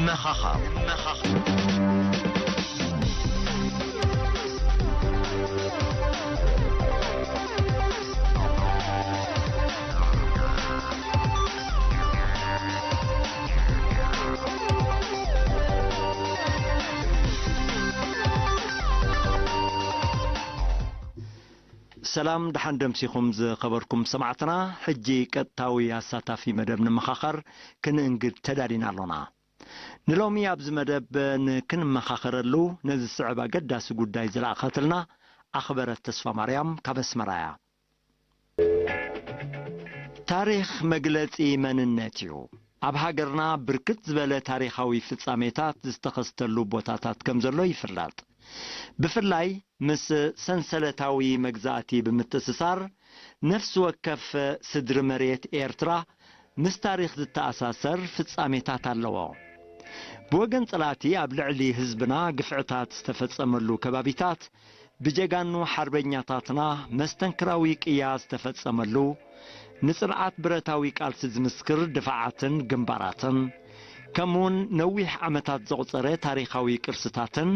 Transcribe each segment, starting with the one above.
መኻኻር። ሰላም፣ ደሓን ደምሲኹም ዝኸበርኩም ሰማዕትና። ሕጂ ቀጥታዊ ኣሳታፊ መደብ ንመኻኸር ክንእንግድ ተዳሊና ኣሎና። ንሎሚ ኣብዚ መደብ ንክንመኻኸረሉ ነዚ ዝስዕብ ኣገዳሲ ጉዳይ ዝለኣኸትልና ኣኽበረት ተስፋ ማርያም ካብ ኣስመራ እያ። ታሪኽ መግለጺ መንነት እዩ። ኣብ ሃገርና ብርክት ዝበለ ታሪኻዊ ፍጻሜታት ዝተኸስተሉ ቦታታት ከም ዘሎ ይፍለጥ። ብፍላይ ምስ ሰንሰለታዊ መግዛእቲ ብምትእስሳር፣ ነፍሲ ወከፍ ስድሪ መሬት ኤርትራ ምስ ታሪኽ ዝተኣሳሰር ፍጻሜታት ኣለዎ። ብወገን ጸላእቲ ኣብ ልዕሊ ህዝብና ግፍዕታት ዝተፈጸመሉ ከባቢታት፣ ብጀጋኑ ሓርበኛታትና መስተንክራዊ ቅያ ዝተፈጸመሉ፣ ንጽንዓት ብረታዊ ቃልሲ ዝምስክር ድፋዓትን ግንባራትን፣ ከምኡውን ነዊሕ ዓመታት ዘቑጸረ ታሪኻዊ ቅርስታትን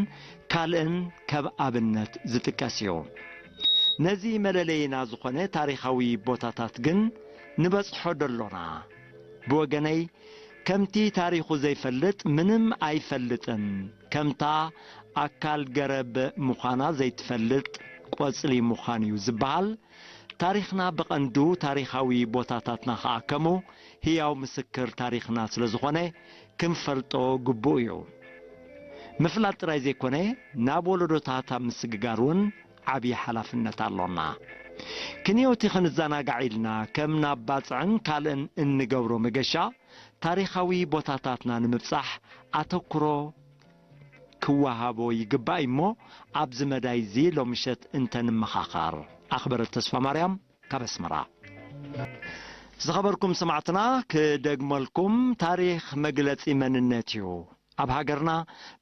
ካልእን ከም ኣብነት ዝጥቀስ እዩ። ነዚ መለለይና ዝኾነ ታሪኻዊ ቦታታት ግን ንበጽሖ ዶ ኣሎና? ብወገነይ፣ ከምቲ ታሪኹ ዘይፈልጥ ምንም ኣይፈልጥን፣ ከምታ ኣካል ገረብ ምዃና ዘይትፈልጥ ቆጽሊ ምዃን እዩ ዝበሃል፣ ታሪኽና ብቐንዱ ታሪኻዊ ቦታታትና ኸኣ ከሙ ህያው ምስክር ታሪኽና ስለ ዝኾነ ክንፈልጦ ግቡእ እዩ። ምፍላጥ ጥራይ ዘይኮነ፣ ናብ ወለዶታት ኣብ ምስግጋር እውን ዓብዪ ሓላፍነት ኣሎና። ክንየውቲ ክንዘናጋዕ ኢልና ከም ናብ ባጽዕን ካልእን እንገብሮ መገሻ፣ ታሪኻዊ ቦታታትና ንምብጻሕ ኣተኩሮ ክወሃቦ ይግባእ እሞ፣ ኣብዚ መዳይ እዚ ሎምሸት እንተንመኻኻር። ኣኽበረት ተስፋ ማርያም ካብ ኣስመራ። ዝኸበርኩም ሰማዕትና፣ ክደግመልኩም፣ ታሪኽ መግለጺ መንነት እዩ። ኣብ ሃገርና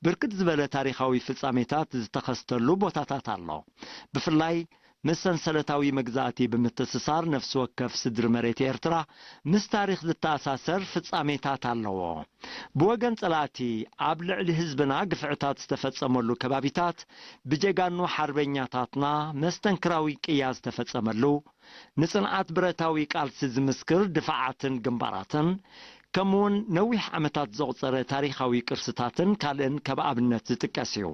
ብርክት ዝበለ ታሪኻዊ ፍጻሜታት ዝተኸስተሉ ቦታታት ኣሎ። ብፍላይ ምስ ሰንሰለታዊ መግዛእቲ ብምትእስሳር፣ ነፍሲ ወከፍ ስድሪ መሬት ኤርትራ ምስ ታሪኽ ዝተኣሳሰር ፍጻሜታት ኣለዎ። ብወገን ጸላእቲ፣ ኣብ ልዕሊ ህዝብና ግፍዕታት ዝተፈጸመሉ ከባቢታት፣ ብጀጋኑ ሓርበኛታትና መስተንክራዊ ቅያ ዝተፈጸመሉ፣ ንጽንዓት ብረታዊ ቃልሲ ዝምስክር ድፋዓትን ግንባራትን፣ ከምኡውን ነዊሕ ዓመታት ዘቑጸረ ታሪኻዊ ቅርስታትን ካልእን ከም ኣብነት ዝጥቀስ እዩ።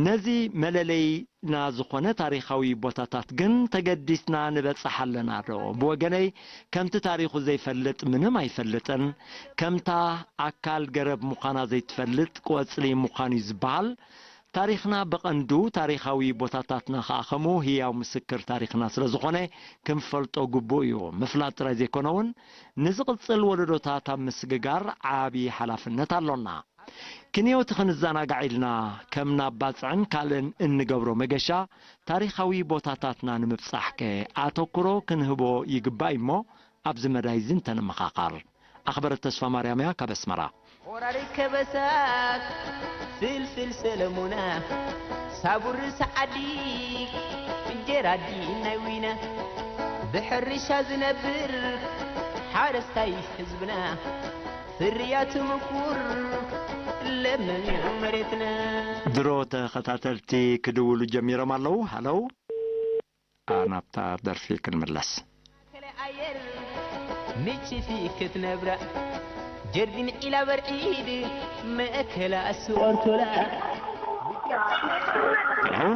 ነዚ መለለይና ዝኾነ ታሪኻዊ ቦታታት ግን ተገዲስና ንበጽሕ ኣለና ዶ? ብወገነይ፣ ከምቲ ታሪኹ ዘይፈልጥ ምንም ኣይፈልጥን፣ ከምታ ኣካል ገረብ ምዃና ዘይትፈልጥ ቆጽሊ ምዃን እዩ ዝበሃል። ታሪኽና ብቐንዱ ታሪኻዊ ቦታታትና ኸኣ ከምኡ ህያው ምስክር ታሪኽና ስለ ዝኾነ ክንፈልጦ ግቡእ እዩ። ምፍላጥ ጥራይ ዘይኮነ እውን ንዝቕጽል ወለዶታት ኣብ ምስግጋር ዓቢ ሓላፍነት ኣሎና። ክንየውቲ ክንዘናጋዕ ኢልና ከም ናብ ባጽዕን ካልእን እንገብሮ መገሻ ታሪኻዊ ቦታታትና ንምብጻሕከ ኣተኩሮ ክንህቦ ይግባእ እሞ ኣብዚ መዳይ እዚ እንተንመኻኻር። ኣኽበረት ተስፋ ማርያም እያ ካብ ኣስመራ። ወራሪ ከበሳ ፍልፍል ሰለሙና ሳቡር ሰዓዲ እንጀራ ዲ ናይ ዊና ብሕርሻ ዝነብር ሓረስታይ ህዝብና ፍርያቱ ምቁር ለምለም መሬትና። ድሮ ተኸታተልቲ ክድውሉ ጀሚሮም ኣለዉ። ሃለው። ኣ፣ ናብታ ደርፊ ክንምለስ። ማእከለ ኣየር ምጭፊ ክትነብራ ጀርዲን ዒላ በርዒድ መእከላ ኣስቆርቶላ። ሄሎ?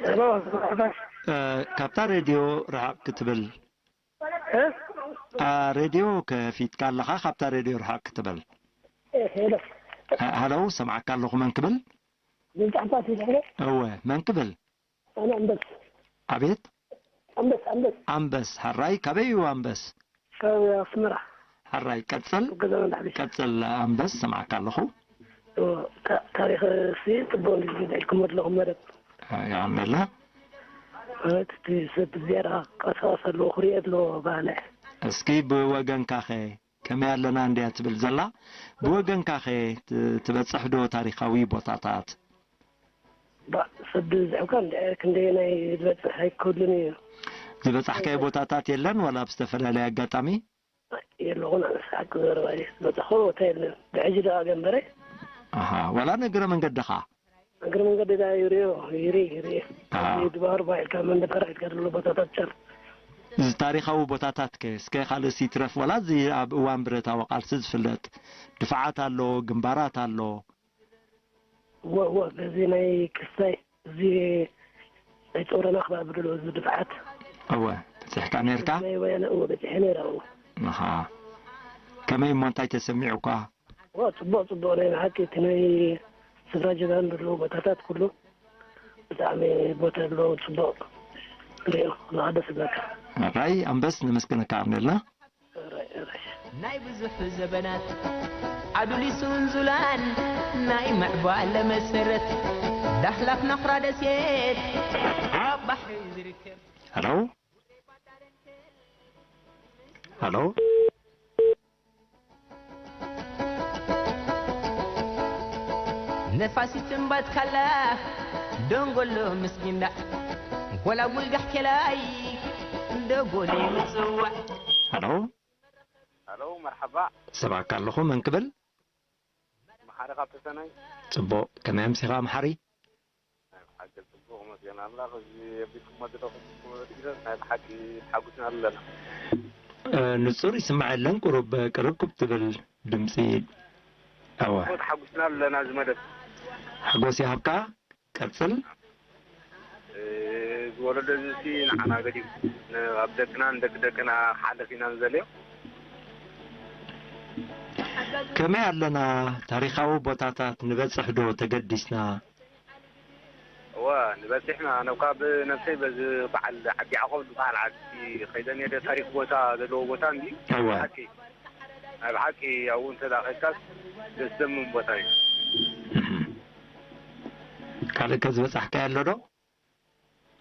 ሄሎ? እ፣ ካብታ ሬድዮ ርሕቕ ክትብል። እ? ኣ፣ ሬድዮ ከፊትካ ኣለኻ፣ ካብታ ሬድዮ ርሕቕ ክትብል። እ፣ ሄሎ? እ፣ ሃሎ፣ ሰምዓካ ኣለኹ፣ መን ክብል? ብዛዕባ እቲ ሄሎ? እወ፣ መን ክብል? ኣነ ኣንበስ። ኣቤት? ኣንበስ፣ ኣንበስ። ኣንበስ፣ ሕራይ፣ ካበይ እዩ ኣንበስ? ካብ ኣስመራ። ሕራይ፣ ቀጽል። ገዛ መድሓኒ። ቀጽል ኣንበስ፣ ሰምዓካ ኣለኹ። እ፣ ታ-፣ ታሪኽ ሲ ጽቡቕ እንድዩ ዝድዒልኩም ዘለኹም መደብ። የቐንየልና። ማለት እቲ ሰብ ዝያዳ ቀሳቐስ ኣለዎ፣ ክሪኦ ኣለዎ በሃሊ። እስኪ ብወገንካኸ ከመይ ኣለና እንድያ ትብል ዘላ? ብወገንካኸ ት-፣ ትበጽሕ ዶ ታሪኻዊ ቦታታት? ባ-፣ ሰብ ዝበዝሕ እኳ እንደ-፣ ክንደየናይ ዝበጽሕ ኣይክህሉን እዩ። ዝበጻሕካዮ ቦታታት የለን ዋላ ኣብ ዝተፈላለየ ኣጋጣሚ? የለኹን። ኣነስ ሓቂ ዘረባ እየ ዝበፅሖ ቦታ የለን። ብሕጂ ደኣ ገንበረ። ኣሃ፣ ዋላ ንእግረ መንገድኻ? እግረ መንገዲ ደኣ ይርእዮ፣ ይርኢ፣ ይርኢ። ኣሃ። ኣብዚ ድባር ባይልካ መንደፈራ ኢልካ ዘሎ ቦታታት ጨር። እዚ ታሪኻዊ ቦታታት ከ እስከ ካልእስ ይትረፍ፣ ዋላ እዚ ኣብ እዋን ብረታዊ ቃልሲ ዝፍለጥ ድፍዓት ኣሎ፣ ግንባራት ኣሎ። እወ፣ እወ፣ በዚ ናይ ክስታይ እዚ ናይ ጾረና ከባቢ ድሎ እዚ ድፍዓት። እወ፣ በጺሕካ ነርካ? ናይ ወያነ፣ እወ፣ በጺሐ ነይረ፣ እወ። ኣሃ። ከመይ እሞ፣ እንታይ ተሰሚዑኳ? እወ፣ ጽቡቕ፣ ጽቡቕ፣ ናይ ብሓቂ እቲ ናይ ስፍራ ጀጋኑ ዘለዎ ቦታታት ኩሉ ብጣዕሚ ቦታ ዘለዎ ጽቡቕ ሪኦ፣ ንሓደ ስጋካ። ኣራይ፣ ኣንበስ፣ ነመስግነካ፣ ኣርነልና። ናይ ብዙሕ ዘበናት ኣዱሊስ ኡንዙላን ናይ ምዕባለ መሰረት ዳህላክ ናኹራ ደሴት ኣብ ባሕሪ ዝርከብ። ሄሎ? ሄሎ? ነፋሲት እምባት ካላ ደንጎሎ ምስጊንዳ ጎላጉል ጋሕቴላይ ደጎሊ ምጽዋዕ። ሄሎ? ሄሎ፣ መርሓባ። ሰማዕካ ኣለኹ፣ መን ክብል? መሓሪ ካብ ተሰነይ። ጽቡቕ፣ ከመይ ኣምሲኻ መሓሪ? ናይ ብሓቂ ጽቡቕ፣ መስገን ኣምላኽ። እዚ ኣቢልኩሞ ዘለኹም ርኢቶስ ናይ ብሓቂ ተሓጒስና ኣለና። እ፣ ንጹር ይስማዕ የለን፣ ቁሩብ ቅርብ ክብ ትብል ድምጺ። እወ። እኮ ተሓጒስና ኣለና እዚ መደብ። ሓጎስ ይሃብካ። ቀጽል። እ፣ እዚ ወለዶ እዚ ሲ ንዓና ገዲፉ ን-፣ ኣብ ደቅና ንደቂ ደቅና ክሓልፍ ኢና ንደልዮ። ከመይ ኣለና ታሪኻዊ ቦታታት ንበጽሕ ዶ ተገዲስና? እወ፣ ንበጺሕና። ኣነ እኳ ብነብሰይ በዚ በዓል ዓዲ ዓኾብ ዝበሃል ዓዲ ከይደ ነይረ። ታሪኽ ቦታ ዘለዎ ቦታ እንዲ እወ። ሓቂ ናይ ብሓቂ ኣብኡ እንተ ደኣ ኸድካስ ደስ ዘምን ቦታ እዩ። እህ። ካልእ ከ ዝበጻሕካዮ ኣሎ ዶ?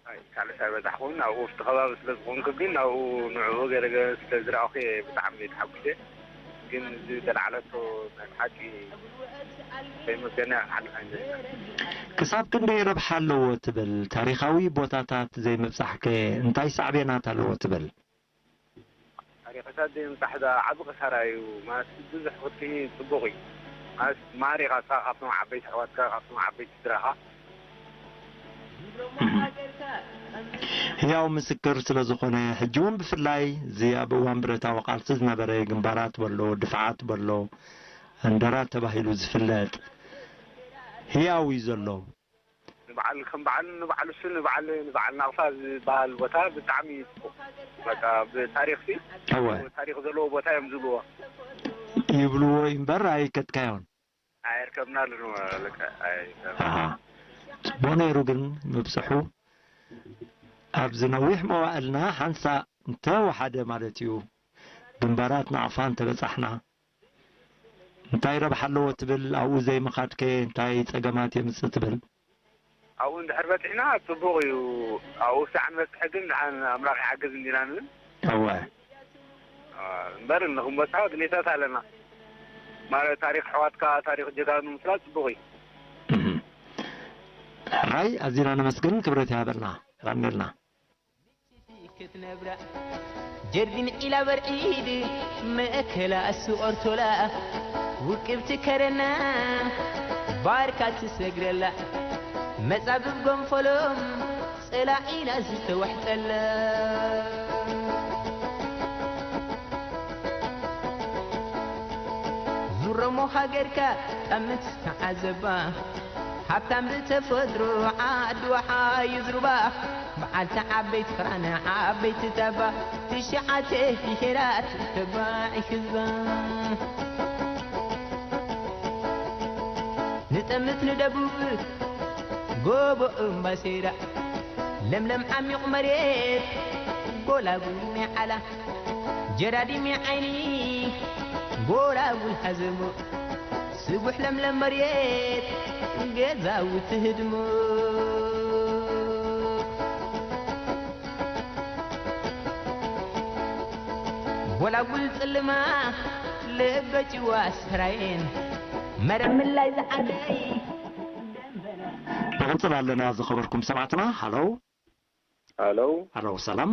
ኣይ፣ ካልእ ኣይበጻሕኩን። ኣብኡ ኣብቲ ከባቢ ስለ ዝኾንኩ ግን ኣብኡ ንዕኡ ገለ ገለ ስለ ዝረኣኹ እየ ብጣዕሚ ተሓጒሰ። ግን እዚ ዝተላዕለቶ ናይ ብሓቂ ከይመስገና ክሓልፍ ኣይንደልን። ክሳብ ክንደይ ረብሓ ኣለዎ ትብል? ታሪኻዊ ቦታታት ዘይምብጻሕከ እንታይ ሳዕቤናት ኣለዎ ትብል? ታሪኻት ዘይምብጻሕ ደኣ ዓቢ ክሳራ እዩ። ማለት ብዙሕ ክትርኢ ጽቡቕ እዩ። ማለት መሃር ኢኻ ንስኻ ካብቶም ዓበይቲ ኣሕዋትካ፣ ካብቶም ዓበይቲ ስድራኻ። እህ። ህያው ምስክር ስለ ዝኾነ፣ ሕጂ እውን ብፍላይ እዚ ኣብ እዋን ብረታዊ ቃልሲ ዝነበረ ግንባራት በሎ፣ ድፍዓት በሎ፣ ኣንደራት ተባሂሉ ዝፍለጥ ህያው እዩ ዘሎ። ንበዓል፣ ከም በዓል፣ ንበዓል እሱ፣ ንበዓል፣ ንበዓል ናቕፋ ዝበሃል ቦታ ብጣዕሚ እዩ ጽቡቕ። በቃ ብታሪኽሲ፣ እወ። ታሪኽ ዘለዎ ቦታ እዮም ዝብልዎ። ይብልዎ እዩ እምበር ኣይከድካዮን። ኣይርከብናሉን፣ በቃ፣ ኣይርከብናሉን። ኣሃ። ጽቡቕ ነይሩ ግን ምብጽሑ። ኣብዚ ነዊሕ መዋእልና ሓንሳእ እንተወሓደ ማለት እዩ፣ ግንባራት ናቕፋ እንተበጻሕና፣ እንታይ ረብሓ ኣለዎ ትብል? ኣብኡ ዘይምኻድከ እንታይ ጸገማት የምጽእ ትብል? ኣብኡ እንድሕር በጺሕና ጽቡቕ እዩ። ኣብኡ ክሳዕ ንበጽሐ ግን ደሓን ኣምላኽ ይሓግዝ እንዲና ንብል። እወ። አ፣ እምበር ንኽንበጽሖ ድሌታት ኣለና። ማለት ታሪኽ ኣሕዋትካ፣ ታሪኽ ጀጋኑ ምፍላጥ ጽቡቕ እዩ። እህ። ሕራይ፣ ኣዚና ነመስግን፣ ክብረት ይሃበልና። የቐንየልና። ክትነብራ ጀርዲን ዒላ በርዒድ መእከላ እሱ ኦርቶላ ውቅብቲ ከረና ባርካ ትሰግረላ መጻብብ ጎንፈሎም ጸላዒና ዝተወሕጠላ ዙረሞ ሃገርካ ጠምት ተዓዘባ ሃብታም ብተፈጥሮ ዓዲ ወሓ እዩ ዝሩባ በዓልቲ ዓበይቲ ክራን ዓበይቲ ታባ ትሽዓተ ብሄራት ተባዕ ህዝባ ንጠምት ንደቡብ ጎቦ እምባሴራ ለምለም ዓሚቕ መሬት ጎላጉል ናይ ዓላ ጀራዲም ዓይኒ ጎላጉል ሓዘሞ ስቡሕ ለምለም መሬት ገዛውቲ ህድሞ ጎላጉል ጽልማ ልበ ጭዋ ስራየን መረብ ምላይ ዝዓደይ ንቕጽል ኣለና ዝኸበርኩም ሰማዕትና። ሃሎ። ሃሎ። ሃሎ፣ ሰላም።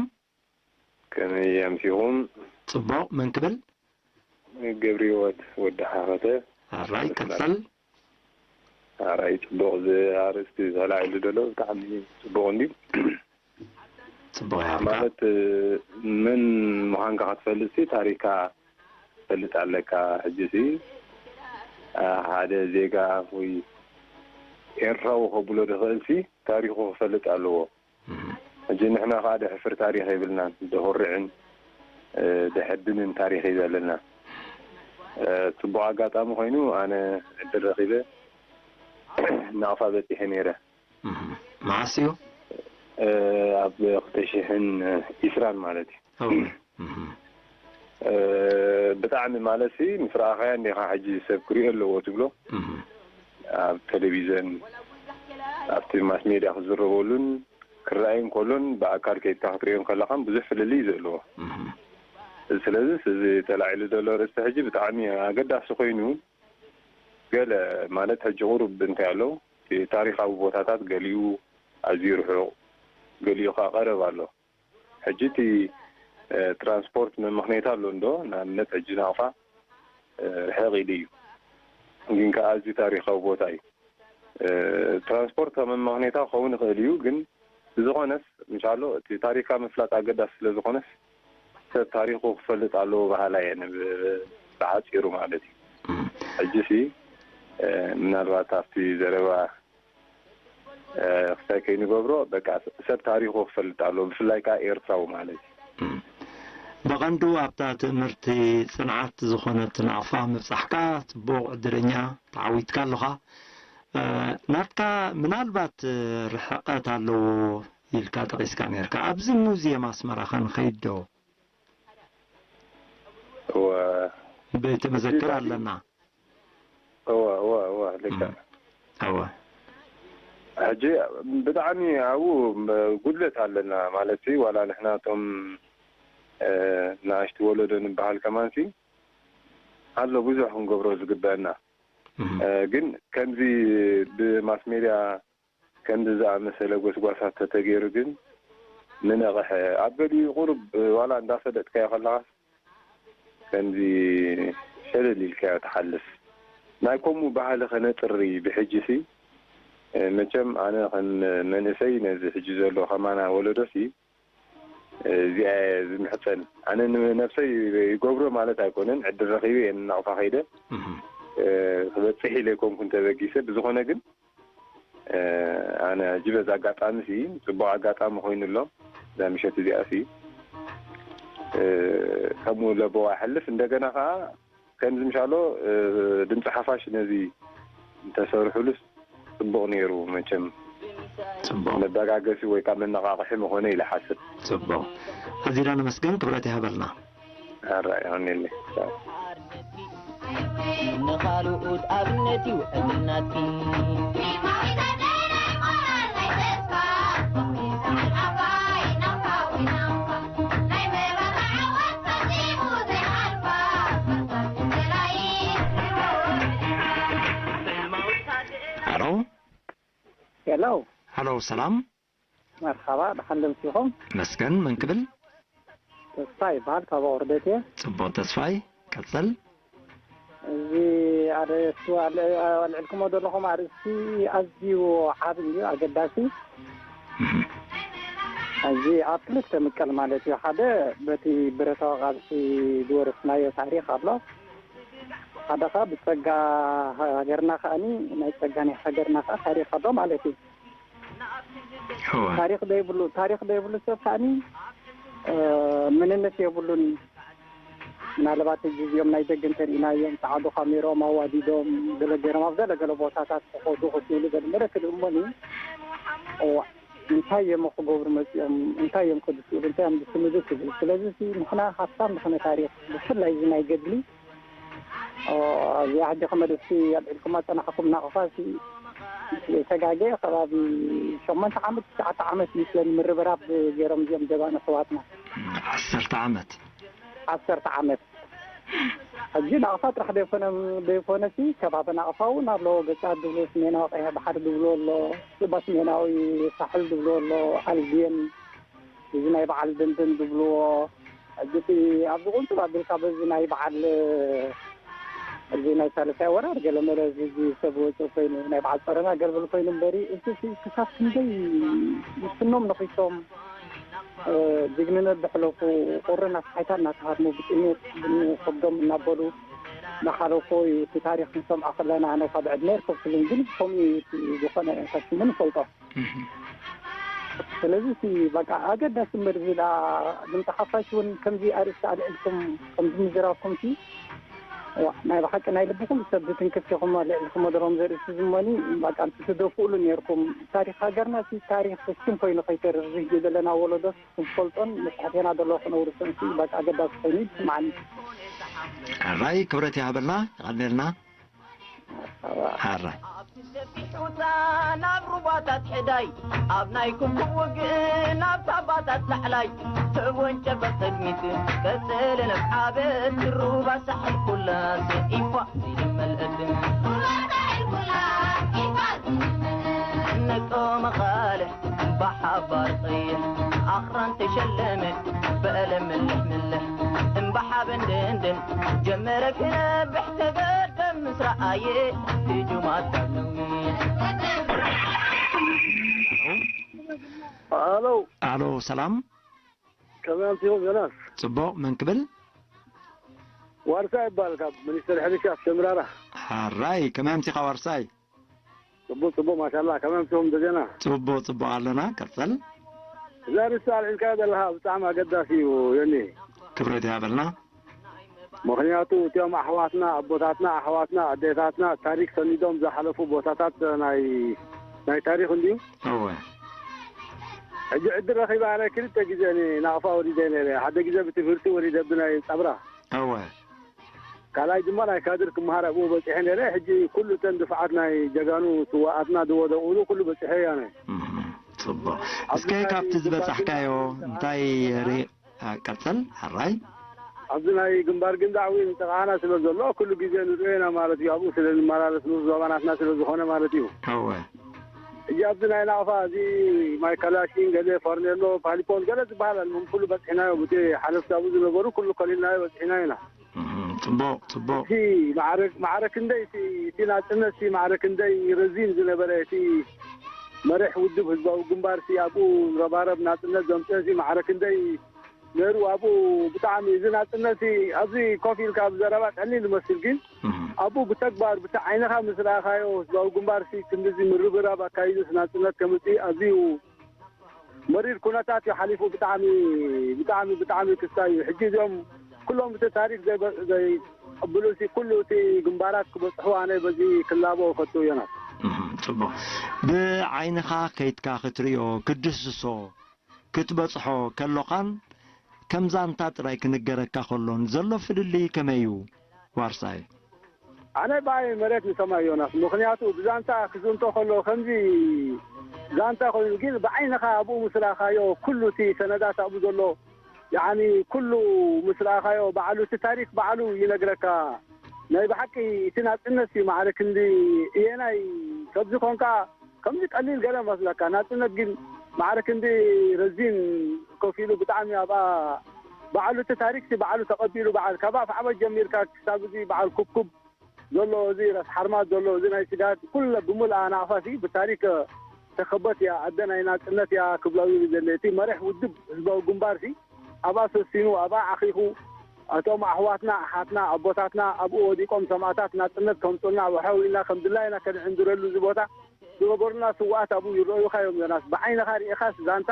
ከመይ ኣምሲኹም? ጽቡቕ፣ መን ክብል? ገብረ ህይወት ወዲ ሓኸተ። ኣራይ ቀጸል። ኣራይ ጽቡቕ፣ እዚ ኣርእስቲ ተላዒሉ ዘሎ ብጣዕሚ ጽቡቕ እንድዩ። ጽቡቕ ያርካ። ማለት፣ መን ምዃንካ ክትፈልጥሲ ታሪካ ትፈልጥ ኣለካ። ሕጂሲ፣ አ፣ ሓደ ዜጋ ወይ ኤርትራዊ ከብሎ ዝኽእልሲ ታሪኹ ክፈልጥ ኣለዎ። እህ። ሕጂ ንሕና ከኣ ደሕፍር ታሪኽ የብልናን፣ ደኹርዕን፣ እ፣ ደሐብንን ታሪኽ እዩ ዘለና። እ፣ ጽቡቕ ኣጋጣሚ ኮይኑ ኣነ ዕድል ረኺበ ናቕፋ በጺሐ ነይረ። እህ። መዓስ እዩ? እ፣ ኣብ ክልተ ሽሕን ዒስራን ማለት እዩ። እወ። እህ። እ፣ ብጣዕሚ ማለትሲ ምስ ረኣኻያ እንዲኻ ሕጂ ሰብ ክሪኦ ኣለዎ ትብሎ። እህ። ኣብ ቴሌቪዥን፣ ኣብቲ ማስ ሜድያ ክዝረበሉን ክረኣይ እንከሎን ብኣካል ከይድካ ክትሪኦ እንከለኻን ብዙሕ ፍልልይ እዩ ዘለዎ። እህ። ስለዚስ እዚ ተላዒሉ ዘሎ ኣርእስቲ ሕጂ ብጣዕሚ ኣገዳሲ ኮይኑ፣ ገለ ማለት ሕጂ ቁሩብ እንታይ ኣሎ፣ እቲ ታሪኻዊ ቦታታት ገሊኡ ኣዝዩ ርሑቕ፣ ገሊኡ ከኣ ቀረብ ኣሎ። ሕጂ እቲ፣ እ፣ ትራንስፖርት መመኽነይታ ኣሎ እንዶ፣ ንኣብነት ሕጂ ናቕፋ፣ እ፣ ርሕቕ ኢሉ እዩ። ግን ከኣ ኣዝዩ ታሪኻዊ ቦታ እዩ። እ፣ ትራንስፖርት ከም መመኽነይታ ክኸውን ይኽእል እዩ፣ ግን ብዝኾነስ፣ ምሻሎ፣ እቲ ታሪኽካ ምፍላጥ ኣገዳሲ ስለ ዝኾነስ፣ ሰብ ታሪኹ ክፈልጥ ኣለዎ በሃላይ እየ፣ ብ-፣ ብሓጺሩ ማለት እዩ። እም። ሕጂሲ፣ እ፣ ምናልባት ኣብቲ ዘረባ፣ እ፣ ክሳይ ከይንገብሮ፣ በቃ፣ ሰብ ታሪኹ ክፈልጥ ኣለዎ፣ ብፍላይ ከኣ ኤርትራዊ ማለት እዩ። እም። ብቐንዱ ኣብታ ትእምርቲ ጽንዓት ዝኾነት ናቕፋ ምብጻሕካ ጽቡቕ ዕድለኛ ተዓዊትካ ኣለኻ። እ፣ ናትካ ምናልባት፣ እ፣ ርሕቐት ኣለዎ ኢልካ ጠቒስካ ነይርካ። ኣብዚ ሙዝየም ኣስመራ ከ ንኸይድ ዶ? እወ። ቤተ መዘክር ኣለና። እወ፣ እወ፣ እወ፣ ልክዕ። እም። እወ። ሕጂ ብጣዕሚ ኣብኡ ጉድለት ኣለና ማለት እዩ። ዋላ ንሕና እቶም፣ እ፣ ንኣሽቱ ወለዶ ንበሃል ከማንሲ ኣሎ ብዙሕ ክንገብሮ ዝግበአና። እህ። እ፣ ግን ከምዚ ብማስ ሜድያ ከምዚ ዝኣመሰለ ጎስጓሳት ተተገይሩ ግን ምነቕሐ። ኣብ ገሊኡ ቁሩብ ዋላ እንዳፈለጥካዮ ከለኻስ ከምዚ ሸለል ኢልካዮ ትሓልፍ። ናይ ከምኡ ባህሊ ከነጥሪ ብሕጂሲ፣ እ፣ መቸም ኣነ ከም መንእሰይ ነዚ ሕጂ ዘሎ ከማና ወለዶሲ እዚኣ እየ ዝምሕጸን። ኣነ ንነብሰይ ይገብሮ ማለት ኣይኮነን፣ ዕድል ረኺበ እየ ንናቕፋ ከይደ፣ እህ። እ፣ ክበጽሕ ኢለ ኣይኮንኩን ተበጊሰ። ብዝኾነ ግን፣ እ፣ ኣነ ሕጂ በዚ ኣጋጣሚ ሲ፣ ጽቡቕ ኣጋጣሚ ኮይኑ ኣሎ፣ እዛ ምሸት እዚኣ ሲ፣ እ፣ ከምኡ ለበዋ ይሓልፍ። እንደገና ከኣ ከምዚ ምሻሎ፣ እ፣ ድምፂ ሓፋሽ ነዚ እንተሰርሑሉስ ጽቡቕ ነይሩ። መቸም ጽቡቕ። መበጋገሲ ወይ ከዓ መነቓቕሒ ምኾነ ኢለ ሓስብ። ጽቡቕ። ኣዚና ነመስግን፣ ክብረት ይሃበልና። ኣራ ይቐንየለይ። ንኻልኡት ኣብነት እዩ ዕድል ናትኪ። ሃሎ። ሄሎ። ሃሎ፣ ሰላም። መርሓባ፣ ደሓን ዶ ምሲኹም? መስገን፣ መን ክብል? ተስፋ ይበሃል፣ ካብ ኣቑርደት እየ። ጽቡቕ ተስፋይ፣ ቀጽል። እዚ ኣርእስቲ ኣል-፣ ኣልዕልኩሞ ዘለኹም ኣርእስቲ ኣዝዩ ዓቢ እዩ፣ ኣገዳሲ። እህ። እዚ ኣብ ክልተ ምቀል ማለት እዩ። ሓደ በቲ ብረታዊ ቃልሲ ዝወረስናዮ ታሪኽ ኣሎ። ሓደ ኸኣ ብጸጋ ሃገርና ከኣኒ ናይ ጸጋ ናይ ሃገርና ከኣ ታሪኽ ኣሎ ማለት እዩ። እወ። ታሪኽ ዘይብሉ፣ ታሪኽ ዘይብሉ ሰብ ከኣኒ፣ እ፣ መንነት የብሉን። ምናልባት ሕጂ እዚኦም ናይ ደገ እንተሪእናዮም ጸዓዱ ካሜርኦም ኣዋዲዶም ገለ ገይሮም ኣብ ገለ ገለ ቦታታት ክኸዱ ክኽእሉ ገለ መለ ክድእሞኒ። እዋ፣ እንታይ እዮም ክገብሩ መጺኦም? እንታይ እዮም ክድስሉ? እንታይ እዮም ዝስንዱ ትብል? ስለዚ እቲ ንሕና ሃብታም ዝኾነ ታሪኽ፣ ብፍላይ እዚ ናይ ገድሊ፣ ኦ፣ እዚኣ ሕጂ ክመልስቲ ኣልዒልኩማ ጸናሕኩም ናቕፋ ሲ፣ ተጋጌ ከባቢ ሸሞንተ ዓመት፣ ትሽዓተ ዓመት ይመስለኒ ምርብራብ ገይሮም እዚኦም ጀባን ኣሕዋትና። ዓሰርተ ዓመት። ዓሰርተ ዓመት። ሕጂ ናቕፋ ጥራሕ ዘይኮነ፣ ዘይኮነሲ ከባቢ ናቕፋ እውን ኣሎ፣ ገጻት ድብሎ፣ ስሜናዊ ቀይሕ ባሕሪ ድብሎ ኣሎ፣ ሱባ ስሜናዊ ሳሕል ድብሎ ኣሎ፣ ኣልጌን፣ እዚ ናይ በዓል ደንደን ድብልዎ፣ ሕጂ እቲ ኣብዚ ቁንጽል ኣቢልካ በዚ ናይ በዓል፣ እዚ ናይ ሳልሳይ ወራር ገለመለ እዚ፣ እዚ ሰብ ወፂኡ ኮይኑ ናይ በዓል ፀረና ገልበል ኮይኑ እምበሪ፣ እዚ ሲ ክሳብ ክንደይ ስኖም ነኺሶም፣ እ፣ ጅግንነት ዘሕለፉ፣ ቁሪ እናተሓይታ እናተሃርሙ፣ ብጥሜት ብንኸብዶም እናበሉ እናሓለፉ እዩ። እቲ ታሪክ ንሰምዖ ከለና፣ ኣነ ካብ ዕድመ ይርከብ ክብልን፣ ግን ከምኡ እዩ። እቲ ዝኾነ ፈሲሙ ንፈልጦ። እህ። ስለዚ እቲ በቃ ኣገዳሲ እምበር፣ እዚ ደኣ ድምፂ ሓፋሽ እውን ከምዚ ኣርእስቲ ኣልዒልኩም፣ ከምዚ ምዝራብኩም ሲ፣ ዋ፣ ናይ ብሓቂ ናይ ልብኹም ሰብ ዝትንክፍ ኢኹም ኣልዒልኩም መደሮም ዘርእስቲ ዝመኒ፣ በቃ እንትትደፍኡሉ ነይርኩም። ታሪክ ሃገርና ሲ ታሪክ ፍሽም ኮይኑ ከይተርፍ፣ እዚ ዘለና ወለዶስ ክንፈልጦን መሳሕቴና ዘሎ ክነውርሶን ሲ በቃ ኣገዳሲ ኮይኑ ይስምዓኒ። ሕራይ ክብረት ይሃበልና፣ ይቐንየልና። ሕራይ። ኣብቲ ሰፊሕ ዑታ ናብ ሩባታት ሕዳይ፣ ኣብ ናይ ኩብኩብ ውግእ ናብ ታባታት ላዕላይ፣ ተወንጨፈ ቅድሚት፣ ቀጸለ ነብዓበት፣ ሩባ ሳሕል ኩላ፣ ኢፋ ኢለን መልአት። ሩባ ሳሕል ኩላ፣ ኢፋ ነጦ መቓልሕ፣ እምባ ሓባር ቀይሕ፣ ኣኽራን ተሸለመ፣ በለ ምልሕ ምልሕ፣ እምባ ሓበን ደንደን፣ ጀመረ ክነብሕ፣ ተገደም ምስ ረኣየ፣ ህጁማት ካብ ነዊሕ። ኣሎ። ኣሎ፣ ሰላም። ከመይ ኣምሲኹም ዮናስ? ጽቡቕ፣ መን ክብል? ዋርሳይ ይባል፣ ካብ ሚኒስተር ሕርሻ ኣብ ሸምራራ። ሓራይ፣ ከመይ ኣምሲኻ ዋርሳይ? ጽቡቕ፣ ጽቡቕ፣ ማሻላ። ከመይ ኣምሲኹም ደጀና? ጽቡቕ፣ ጽቡቕ ኣለና፣ ቀጽል። እዛ ርእስቲ ኣልዒልካያ ዘለኻ ብጣዕሚ ኣገዳሲ እዩ፣ ዮኒ። ክብረት ይሃበልና። ምኽንያቱ እቲኦም ኣሕዋትና፣ ኣቦታትና፣ ኣሕዋትና፣ ኣዴታትና ታሪክ ሰኒዶም ዝሓለፉ ቦታታት ናይ፣ ናይ ታሪክ እንድዩ። እወ። ሕጂ ዕድል ረኺበ ኣነ ክልተ ግዜ ንናቕፋ ወሪደ ነይረ። ሓደ ግዜ ብትምህርቲ ወሪደ ብናይ ጸብራ። እወ። ካልኣይ ድማ ናይ ካድር ክመሃር ኣብኡ በጺሐ ነይረ። ሕጂ ኩሉ እተን ድፍዓት ናይ ጀጋኑ ስዋኣትና ዝወደቑሉ ኩሉ በጺሐ እየ ኣነ። እህ፣ ጽቡቕ። ኣብዚ እስከ ናይ ካብቲ ግንባር ዝበጻሕካዮ ግንባር እንታይ ርኢ-፣ አ፣ ቀጽል፣ ሕራይ። ኣብዚ ናይ ግንባር ግንዳዕ እውን ጥቓና ስለ ዘሎ ኩሉ ግዜ ንሪኦ ኢና ማለት እዩ። ኣብኡ ስለ ንመላለስ ንኡስ ዞባናትና ስለ ዝኾነ ማለት እዩ። እወ። ሕጂ ኣብዚ ናይ ናቕፋ እዚ ማይ ካላሽን ገለ ፈርኔሎ ፓሊፖን ገለ ዝበሃል ኣሎ። ኩሉ በጺሕናዮ፣ ብቲ ሓለፍቲ ኣብኡ ዝነበሩ ኩሉ ከሊልናዮ በጺሕናዮ ኢና። እህ፣ ጽቡቕ፣ ጽቡቕ። እቲ ማዕረ፣ ማዕረ ክንደይ እቲ፣ እቲ ናጽነት፣ እቲ ማዕረ ክንደይ ረዚን ዝነበረ፣ እቲ መሪሕ ውድብ ህዝባዊ ግንባር፣ እቲ ኣብኡ ረባረብ ናጽነት ዘምጽአ፣ እቲ ማዕረ ክንደይ ነይሩ። ኣብኡ ብጣዕሚ እዚ ናጽነት፣ እዚ ኣብዚ ኮፍ ኢልካ ኣብ ዘረባ ቀሊል ይመስል፣ ግን እህ። ኣብኡ ብተግባር፣ ብቲ ዓይንኻ ምስ ረኣኻዮ፣ ህዝባዊ ግንባር፣ እቲ ክንድዚ ምርብራብ ኣካይዱስ ናጽነት ከምጽእ ኣዝዩ መሪር ኩነታት እዩ ሓሊፉ። ብጣዕሚ፣ ብጣዕሚ፣ ብጣዕሚ ክስታይ እዩ። ሕጂ እዚኦም ኩሎም እቲ ታሪክ ዘይበ-፣ ዘይቅብሉ ሲ ኩሉ እቲ ግንባራት ክበጽሑ ኣነ በዚ ክላቦ እፈቱ፣ ዮናስ። እህ፣ ጽቡቕ። ብዓይንኻ ከይድካ ክትርእዮ፣ ክትድህስሶ፣ ክትበጽሖ ከሎኻን ከም ዛንታ ጥራይ ክንገረካ ከሎን ዘሎ ፍልልይ ከመይ እዩ? ዋርሳይ። ኣነ ብኣይ መሬት ንሰማይ ዮናስ፣ ምኽንያቱ ብዛንታ ክዝንቶ ከሎ ከምዚ ዛንታ ኮይኑ፣ ግን ብዓይንኻ ኣብኡ ምስ ረኣኻዮ ኩሉ እቲ ሰነዳት ኣብኡ ዘሎ፣ ያዕኒ ኩሉ ምስ ረኣኻዮ ባዕሉ እቲ ታሪክ ባዕሉ ይነግረካ። ናይ ብሓቂ እቲ ናጽነት እዩ ማዕረ ክንዲ እየናይ ከምዚ ኮንካ ከምዚ ቀሊል ገለ መስለካ። ናጽነት ግን ማዕረ ክንዲ ረዚን ኮፍ ኢሉ ብጣዕሚ ኣብኣ ባዕሉ እቲ ታሪክሲ ባዕሉ ተቐቢሉ፣ በዓል ካብ ኣፍዓበት ጀሚርካ ክሳብ እዚ በዓል ኩብኩብ ዘሎ፣ እዚ ራስ ሓርማዝ ዘሎ፣ እዚ ናይ ስጋት ኩለ ብምልኣ ናቕፋሲ ብታሪክ ተኸበት እያ፣ ኣደ ናይ ናጽነት እያ ክብላዊ ዘለ። እቲ መሪሕ ውድብ ህዝባዊ ግንባርሲ ኣብኣ ሰሲኑ፣ ኣብኣ ዓኺኹ፣ እቶም ኣሕዋትና፣ ኣሓትና፣ ኣቦታትና ኣብኡ ወዲቆም ሰማእታት ናጽነት ከምጹልና፣ ኣብኡ ሓው ኢልና ከም ድላይና ከነዕንድረሉ እዚ ቦታ ዝገበሩና ስውኣት ኣብኡ ይረኣዩኻ እዮም ዮናስ። ብዓይንኻ ርኢኻስ ዛንታ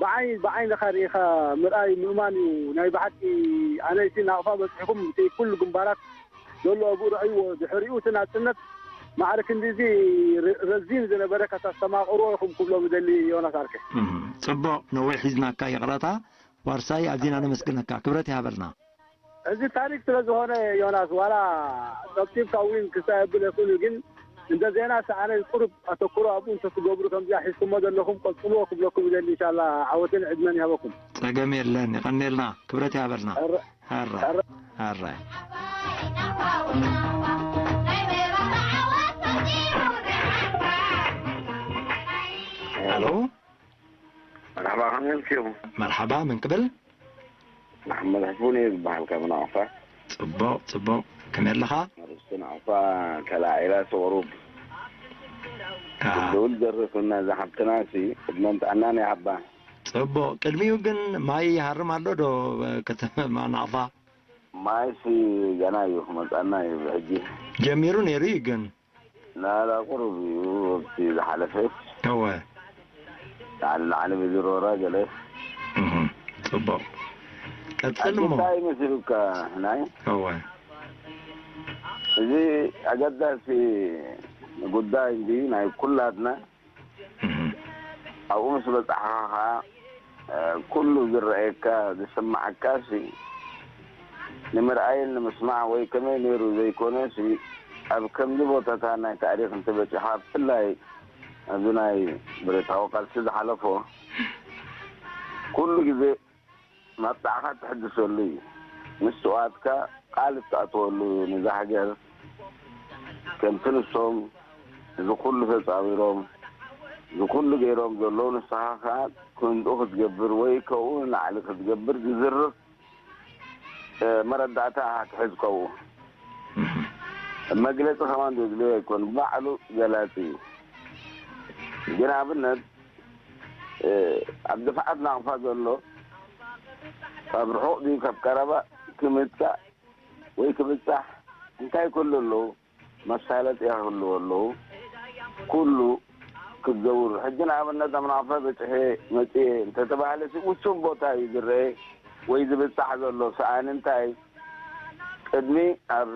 ብዓይ-፣ ብዓይንኻ ርኢኻ ምርኣይ ምእማን እዩ። ናይ ብሓቂ ኣነሲ ናቕፋ በጺሕኩም እቲ ኩሉ ግንባራት ዘሎ ኣብኡ ረኣይዎ። ድሕሪኡ እቲ ናጽነት ማዕረ ክንድዚ ረ-፣ ረዚን ዝነበረ ከተስተማቕርዎ ኢኹም ክብሎ ምደሊ ዮናስ ኣርኬ። እህ፣ ጽቡቕ ነዊሕ ሒዝናካ ይቕረታ። ዋርሳይ ኣዚና ነመስግነካ። ክብረት ይሃበልና። እዚ ታሪክ ስለ ዝኾነ ዮናስ ዋላ ጸብጺብካ እውን ክሳብ የብል የኽእሉ፣ ግን እንተ ዜና ሰኣነ ቁሩብ ኣተኩሮ ኣብኡ እንተ ትገብሩ ከምዚኣ ሒዝኩሞ ዘለኹም ቀጽልዎ ክብለኩም ይደሊ። ኢንሻላ ዓወትን ዕድመን ይሃበኩም። ጸገም የለን። ይቐንየልና። ክብረት ይሃበልና። ሕረ-፣ ሕረ-፣ ሕረ-፣ ሕረ። ኣሎ። መርሓባ፣ ከመይ ኣምሲኹም? መርሓባ፣ መን ክብል? መሓመድ ሕፉን እየ ዝበሃል ካብ ናቕፋ። ጽቡቕ፣ ጽቡቕ። ከመይ ኣለኻ? ርስቲ ናቕፋ ተላዒላ ስቑሩብ። ኣሃ። ክልውል ዘርፍና እዛ ሓብትና ሲ ዕድመን ጥዕናን ይሃባ። ጽቡቕ። ቅድሚኡ ግን ማይ ይሃርም ኣሎ ዶ ከተማ ናቕፋ? ማይሲ ገና እዩ፣ ክመጻና እዩ ብሕጂ። ጀሚሩ ነይሩ እዩ ግን። ናላ ቁሩብ እዩ ኣብቲ ዝሓለፈ። እወ። ላዕሊ ላዕሊ ብዝሮራ ገለ። እህ፣ ጽቡቕ። ቀጽል እሞ። እንታይ ይመስሉካ ናይ? እወ። እዚ ኣገዳሲ ጉዳይ እንዲ ናይ ኩላትና። እህ። ኣብኡ ምስ በጻሕኻ ኸኣ፣ እ፣ ኩሉ ዝረኣየካ፣ ዝስምዓካ ሲ ንምርኣይን ንምስማዕ ወይ ከመይ ነይሩ ዘይኮነ ሲ፣ ኣብ ከምዚ ቦታታት ናይ ታሪኽ እንተበጺሕኻ፣ ብፍላይ ኣብዚ ናይ ብረታዊ ቃልሲ ዝሓለፎ፣ ኩሉ ግዜ መብጽዓኻ ትሕድሰሉ እዩ። ምስ ስውኣትካ ቃል እትኣትወሉ እዩ። ነዛ ሃገር ከምቲ ንሶም እዚ ኩሉ ተጻዊሮም፣ እዚ ኩሉ ገይሮም ዘለዉ፣ ንስኻ ኸኣ ከምኡ ክትገብር ወይ ከብኡ ንላዕሊ ክትገብር ዝዝርግ፣ እ፣ መረዳእታ ክትሕዝ ከብኡ። እህ። መግለጺ ከማን ዘድልዮ ኣይኮን፣ ባዕሉ ገላጺ እዩ። ግን ኣብነት፣ እ፣ ኣብ ድፍዓት ናቕፋ ዘሎ፣ ካብ ርሑቕ ድዩ ካብ ቀረባ ክምጻእ ወይ ክብጻሕ እንታይ ክህሉ ኣለዎ? መሳለጥያ ክህልዎ ኣለዎ። ኩሉ ክዘውር። ሕጂ ንኣብነት ኣብ ናቕፋ በጺሐ መጽኤ እንተተባህለ ሲ ውሱን ቦታ እዩ ዝረአ ወይ ዝብጻሕ ዘሎ። ሰኣን እንታይ? ቅድሚ፣ ኣብ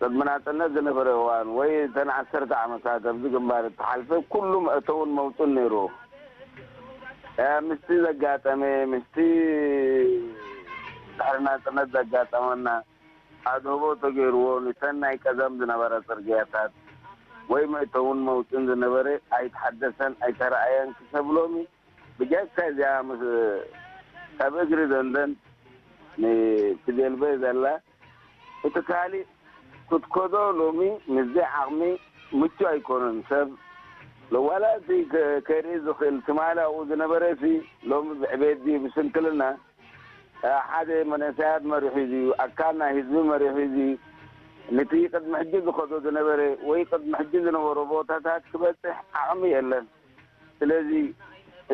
ቅድሚ ናጽነት ዝነበረ እዋን ወይ እተን ዓሰርተ ዓመታት ኣብዚ ግንባር እተሓልፈ ኩሉ መእተውን መውጽን ነይሩ። እ፣ ምስቲ ዘጋጠመ፣ ምስቲ ድሕሪ ናጽነት ዘጋጠመና ኣድህቦ ተገይርዎ፣ ንተን ናይ ቀደም ዝነበረ ጽርግያታት ወይ መእተውን መውጽን ዝነበረ ኣይተሓደሰን፣ ኣይተረኣየን ክሰብ ሎሚ ብጀካ እዚኣ ምስ፣ ካብ እግሪ ደንደን ንፊደልበ ዘላ፣ እቲ ካልእ ክትከዶ ሎሚ ምስዚ ዓቕሚ ምቹ ኣይኮነን። ሰብ ለዋላ እቲ ከ-፣ ከርኢ ዝኽእል ትማሊ ኣብኡ ዝነበረ ሲ ሎሚ ብዕቤት ድዩ ብስንክልና፣ እ፣ ሓደ መንእሰያት መሪሑ እዩ፣ ኣካል ናይ ህዝቢ መሪሑ እዩ። ነቲ ቅድሚ ሕጂ ዝኸዶ ዝነበረ ወይ ቅድሚ ሕጂ ዝነበሮ ቦታታት ክበጽሕ ዓቕሚ የለን። ስለዚ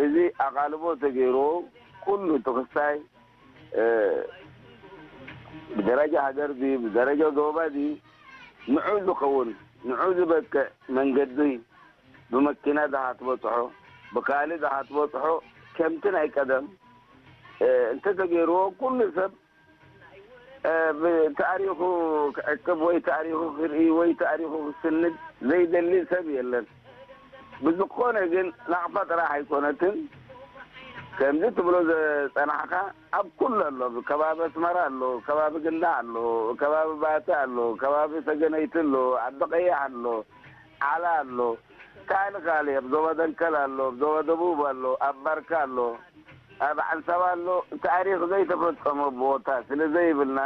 እዚ ኣቓልቦ ተገይርዎ ኩሉ እቲ ክስታይ፣ እ፣ ብደረጃ ሃገር ድዩ፣ ብደረጃ ዞባ ድዩ፣ ንዑ ዝኸውን፣ ንዑ ዝበቅዕ መንገዲ ብመኪና ድኻ ትበጽሖ፣ ብካልእ ድኻ ትበጽሖ፣ ከምቲ ናይ ቀደም፣ እ፣ እንተተገይርዎ ኩሉ ሰብ እ፣ ብታሪኹ ክዕቅብ ወይ ታሪኹ ክርኢ ወይ ታሪኹ ክስንድ ዘይደሊ ሰብ የለን። ብዝኾነ ግን ናቕፋ ጥራሕ ኣይኮነትን። ከምዚ ትብሎ ዝጸናሕካ ኣብ ኩሉ ኣሎ። ከባቢ ኣስመራ ኣሎ፣ ከባቢ ግንዳዕ ኣሎ፣ ከባቢ ባቲ ኣሎ፣ ከባቢ ሰገነይቲ ኣሎ፣ ዓዲ ቀይሕ ኣሎ፣ ዓላ ኣሎ፣ ካልእ ካልእ ኣብ ዞባ ደንከል ኣሎ፣ ኣብ ዞባ ደቡብ ኣሎ፣ ኣብ ባርካ ኣሎ፣ ኣብ ዓንሰባ ኣሎ። ታሪኽ ዘይተፈጸመ ቦታ ስለ ዘይብልና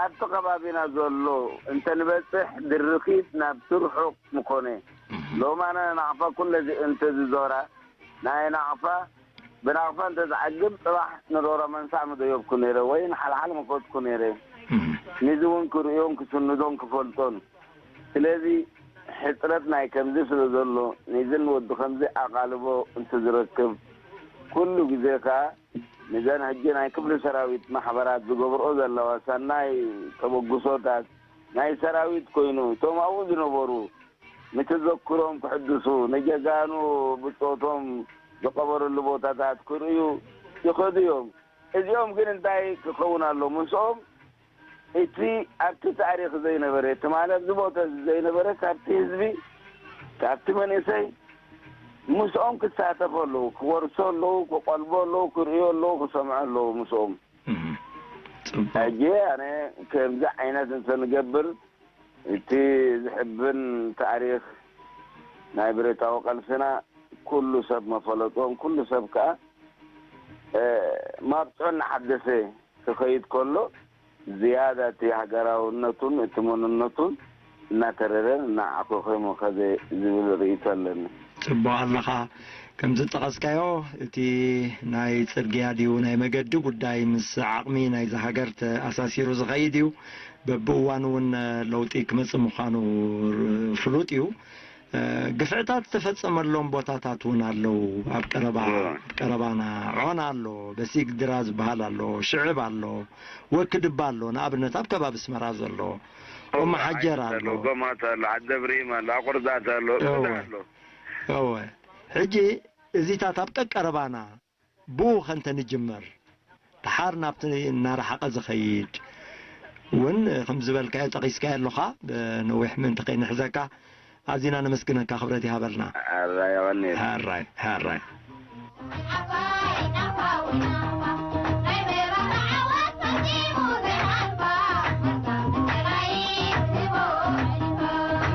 ኣብቲ ከባቢና ዘሎ እንተንበጽሕ ድርኺት ናብቲ ርሑቕ ምኾነ። እህ። ሎማና ናቕፋ ኩለ ዚ-፣ እንተዝዞራ ናይ ናቕፋ ብናቕፋ እንተዝዓግብ ጽባሕ ንሮራ መንሳዕ ምደዮብኩ ነይረ ወይ ንሓልሓል ምፈትኩ ነይረ። እህ። ንዚ እውን ክርእዮን ክስንዶን ክፈልጦን። ስለዚ ሕጽረት ናይ ከምዚ ስለ ዘሎ ንዝን ወዲ ከምዚ ኣቓልቦ እንትዝረክብ ኩሉ ግዜ ከኣ ንዘን ሕጂ ናይ ክፍሊ ሰራዊት ማሕበራት ዝገብርኦ ዘለዋ ሰናይ ተበግሶታት ናይ ሰራዊት ኮይኑ እቶም ኣብኡ ዝነበሩ ንትዘክሮም ክሕድሱ ንጀጋኑ ብጾቶም ዝቐበረሉ ቦታታት ክርእዩ ይኸዱ እዮም። እዚኦም ግን እንታይ ክኸውን ኣሎ ምስኦም እቲ ኣብቲ ታሪኽ ዘይነበረ፣ ትማሊ ኣብዚ ቦታ እዚ ዘይነበረ፣ ካብቲ ህዝቢ፣ ካብቲ መንእሰይ ምስኦም ክሳተፉ ኣለዉ፣ ክወርሶ ኣለዉ፣ ክቆልቦ ኣለዉ፣ ክርእዮ ኣለዉ፣ ክሰምዖ ኣለዉ ምስኦም። እህ፣ ጽቡቕ። ሕጂ ኣነ ከምዚ ዓይነት እንተንገብር፣ እቲ ዝሕብን ታሪኽ ናይ ብረታዊ ቃልስና ኩሉ ሰብ መፈለጦን ኩሉ ሰብ ከኣ፣ እ፣ ማብጽዑ እናሓደሰ ክኸይድ ከሎ፣ ዝያዳ እቲ ሃገራውነቱን እቲ መንነቱን እናተረረን እናዓኾኸ መኸዘ ዝብል ርእይቶ ኣለኒ። ጽቡቕ ኣለኻ። ከም ዝጠቐስካዮ፣ እቲ ናይ ጽርግያ ድዩ ናይ መገዲ ጉዳይ ምስ ዓቕሚ ናይዛ ሃገር ተኣሳሲሩ ዝኸይድ እዩ። በብእዋኑ እውን ለውጢ ክመጽእ ምዃኑ ፍሉጥ እዩ። እ፣ ግፍዕታት ዝተፈጸመሎም ቦታታት እውን ኣለዉ። ኣብ ቀረባ፣ እዎ። ኣብ ቀረባና ዖና ኣሎ፣ በሲግድራ ዝበሃል ኣሎ፣ ሽዕብ ኣሎ፣ ወክድባ ኣሎ፣ ንኣብነት ኣብ ከባቢ ኣስመራ ዘሎ፣ እዎ፣ ቁመሓጀር ዓይነት ኣሎ፣ ኣሎ። ጎማት ኣሎ፣ ዓደብሪም ኣሎ፣ ኣቑርዳት ኣሎ፣ እዎ። ብዙሕ ኣሎ። እወ። ሕጂ እዚታት ኣብ ቀቀረባና ብኡ ከንተ ንጅምር፣ ደሓር ናብቲ እናረሓቐ ዝኸይድ እውን ከም ዝበልካዮ ጠቒስካዮ ኣለኻ፣ ነዊሕ ምእንቲ ከይንሕዘካ ኣዚና ነመስግነካ፣ ክብረት ይሃበልና። ኣራይ፣ የቐንየልና። ኣራይ፣ ኣራይ።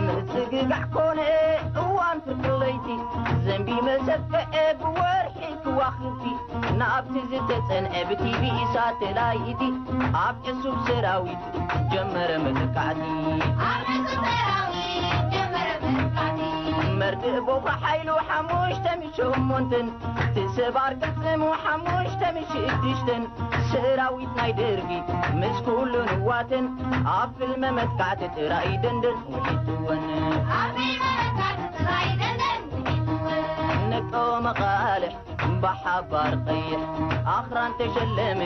ምስግጋዕ ኮነ እዋን ፍርቂ ለይቲ፣ ዘንቢ መሰፍአ ብወርሒ ክዋኽብቲ፣ ናብቲ ዝተጸንዐ ብቲቪ ሳተላይቲ፣ ኣብ ዕሱብ ሰራዊት ጀመረ መጥቃዕቲ። ኣብ ዕሱብ ሰራዊት ጀመረ መጥቃዕቲ። መርድእ ቦኽሪ ሓይሉ ሓሙሽተ ሚእቲ ሸሞንተን፣ እቲ ሰባር ቅልጽሙ ሓሙሽተ ሚእቲ ሽዱሽተን፣ ሰራዊት ናይ ደርጊ ምስ ኩሉ ንዋተን፣ ኣብ ፍልመ መጥቃዕቲ ጥራይ ደንደን ውሒጥወን። ኣብ ፍልመ መጥቃዕቲ ጥራይ ደንደን ውሒጥወን። ነቀወ መቓልሕ ብሓባር ቀይሕ፣ ኣኽራን ተሸለመ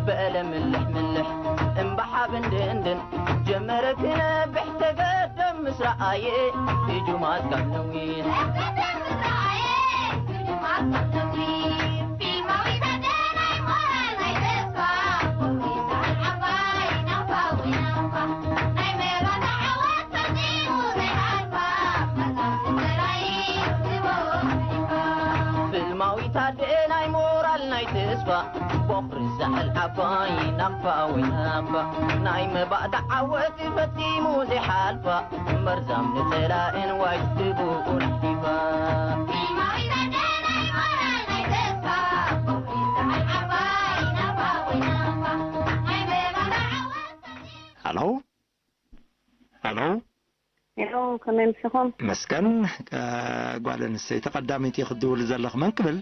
በለ ምልሕ ምልሕ። እምባሓ ብንድንድን ጀመረ ክነብሕ፣ ተገደም ምስ ረኣየ፣ ህጁማት ካብ ነዊሕ። ፍልማዊት ኣደ ናይ ሞራል ናይ ተስፋ፣ ቦኽሪ ሳሕል ዓባይ ናቕፋ ወይ ናቕፋ፣ ናይ መባእታ ዓወት ፈጺሙ ዘይሓልፋ፣ መርዛም ንጸላእን ዋይ ትቡኡ ነሒፋ። ሃሎ? ሃሎ? ሄሎ፣ ከመይ ኣምሲኹም? መስገን፣ እ፣ ጓል ኣንስተይቲ ቀዳመይቲ ክትድውሊ ዘለኽ መን ክብል?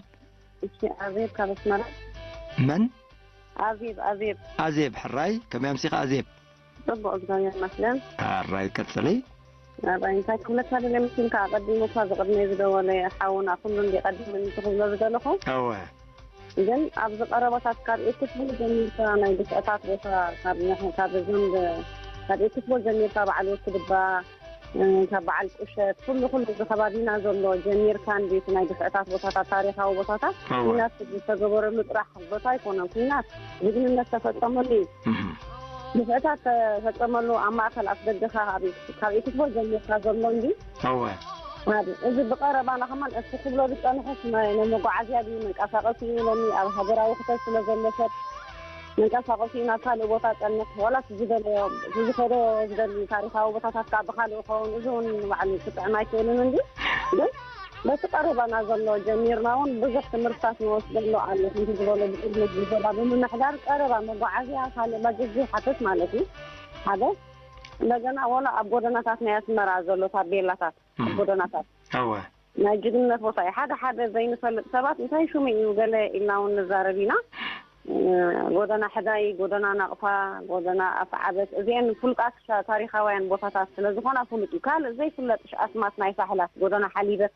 እሺ፣ ኣዜብ ካብ ኣስመራ። መን? ኣዜብ፣ ኣዜብ። ኣዜብ፣ ሕራይ፣ ከመይ ኣምሲኻ ኣዜብ? ጽቡቕ፣ እግዚኣብሔር ይመስገን። ሕራይ፣ ቀጽሊ። ሕራይ፣ እንታይ ክብለካ ደልየ መሲልካ፣ ኣቐዲሙ እኳ ዝቕድመይ ዝደወለ ሓውና ኩሉ እንዲ ቀዲሙ እንዲ ክብሎ ዝደለኹ። እወ። ግን ኣብዚ ቀረባታት ካብ ኤክስፖ ጀሚርካ ናይ ግፍዕታት ቦታ፣ ካብ፣ ካብ እዞም ብ-፣ ካብ ኤክስፖ ጀሚርካ በዓል ወክድባ፣ እ፣ ካብ በዓል ቁሸት፣ ኩሉ፣ ኩሉ እዚ ከባቢና ዘሎ ጀሚርካ እንዴት ናይ ግፍዕታት ቦታታት፣ ታሪኻዊ ቦታታት፣ እወ። ኩናት ዝተገበረሉ ጥራሕ ቦታ ኣይኮነን። ኩናት ጅግንነት ተፈጸመሉ እዩ። እህ። ግፍዕታት ተፈጸመሉ ኣብ ማእከል ኣፍደገኻ፣ ካብ፣ ካብ ኤክስፖ ጀሚርካ ዘሎ እንዲ። እወ። ኣብ፣ እዚ ብቐረባና ከማን እስቲ ክብሎ ዝጸንሐስ ናይ፣ ናይ መጓዓዝያ ድዩ መንቀሳቐሲ እዩ ኢሎኒ፣ ኣብ ሃገራዊ ክተት ስለ ዘሎ ሰብ መንቀሳቐሲ ናብ ካልእ ቦታ ጸንሕ፣ ዋላስ ዝደለዮ፣ ዝኸዶ ዝደሊ ታሪኻዊ ቦታታት ከኣ ብኻልእ ክኸውን፣ እዚ እውን ንባዕሉ ክጥዕም ኣይክእልን እንዲ። ግን በቲ ቀረባና ዘሎ ጀሚርና እውን ብዙሕ ትምህርትታት ንወስደሉ ኣሎ። ከምቲ ዝበሎ ብቅድመ ግዜና ብምምሕዳር ቀረባ መጓዓዝያ ካልእ ባጀት ዘይሓትት ማለት እዩ። ሓደ እንደገና ወላ ኣብ ጎደናታት ናይ ኣስመራ ዘሎ ታቤላታት፣ ኣብ እም። ጎደናታት እወ። ናይ ጅግንነት ቦታ እዩ። ሓደ ሓደ ዘይንፈልጥ ሰባት እንታይ ሽሙ እዩ ገለ ኢልና እውን ንዛረብ ኢና። እ፣ ጎደና ሕዳይ፣ ጎደና ናቕፋ፣ ጎደና ኣፍዓበት፣ እዚአን ፍሉጣት ሻ-፣ ታሪኻውያን ቦታታት ስለ ዝኾና ፍሉጥ እዩ። ካልእ ዘይፍለጥ ሽ-፣ ኣስማት ናይ ሳሕላት፣ ጎደና ሓሊበት፣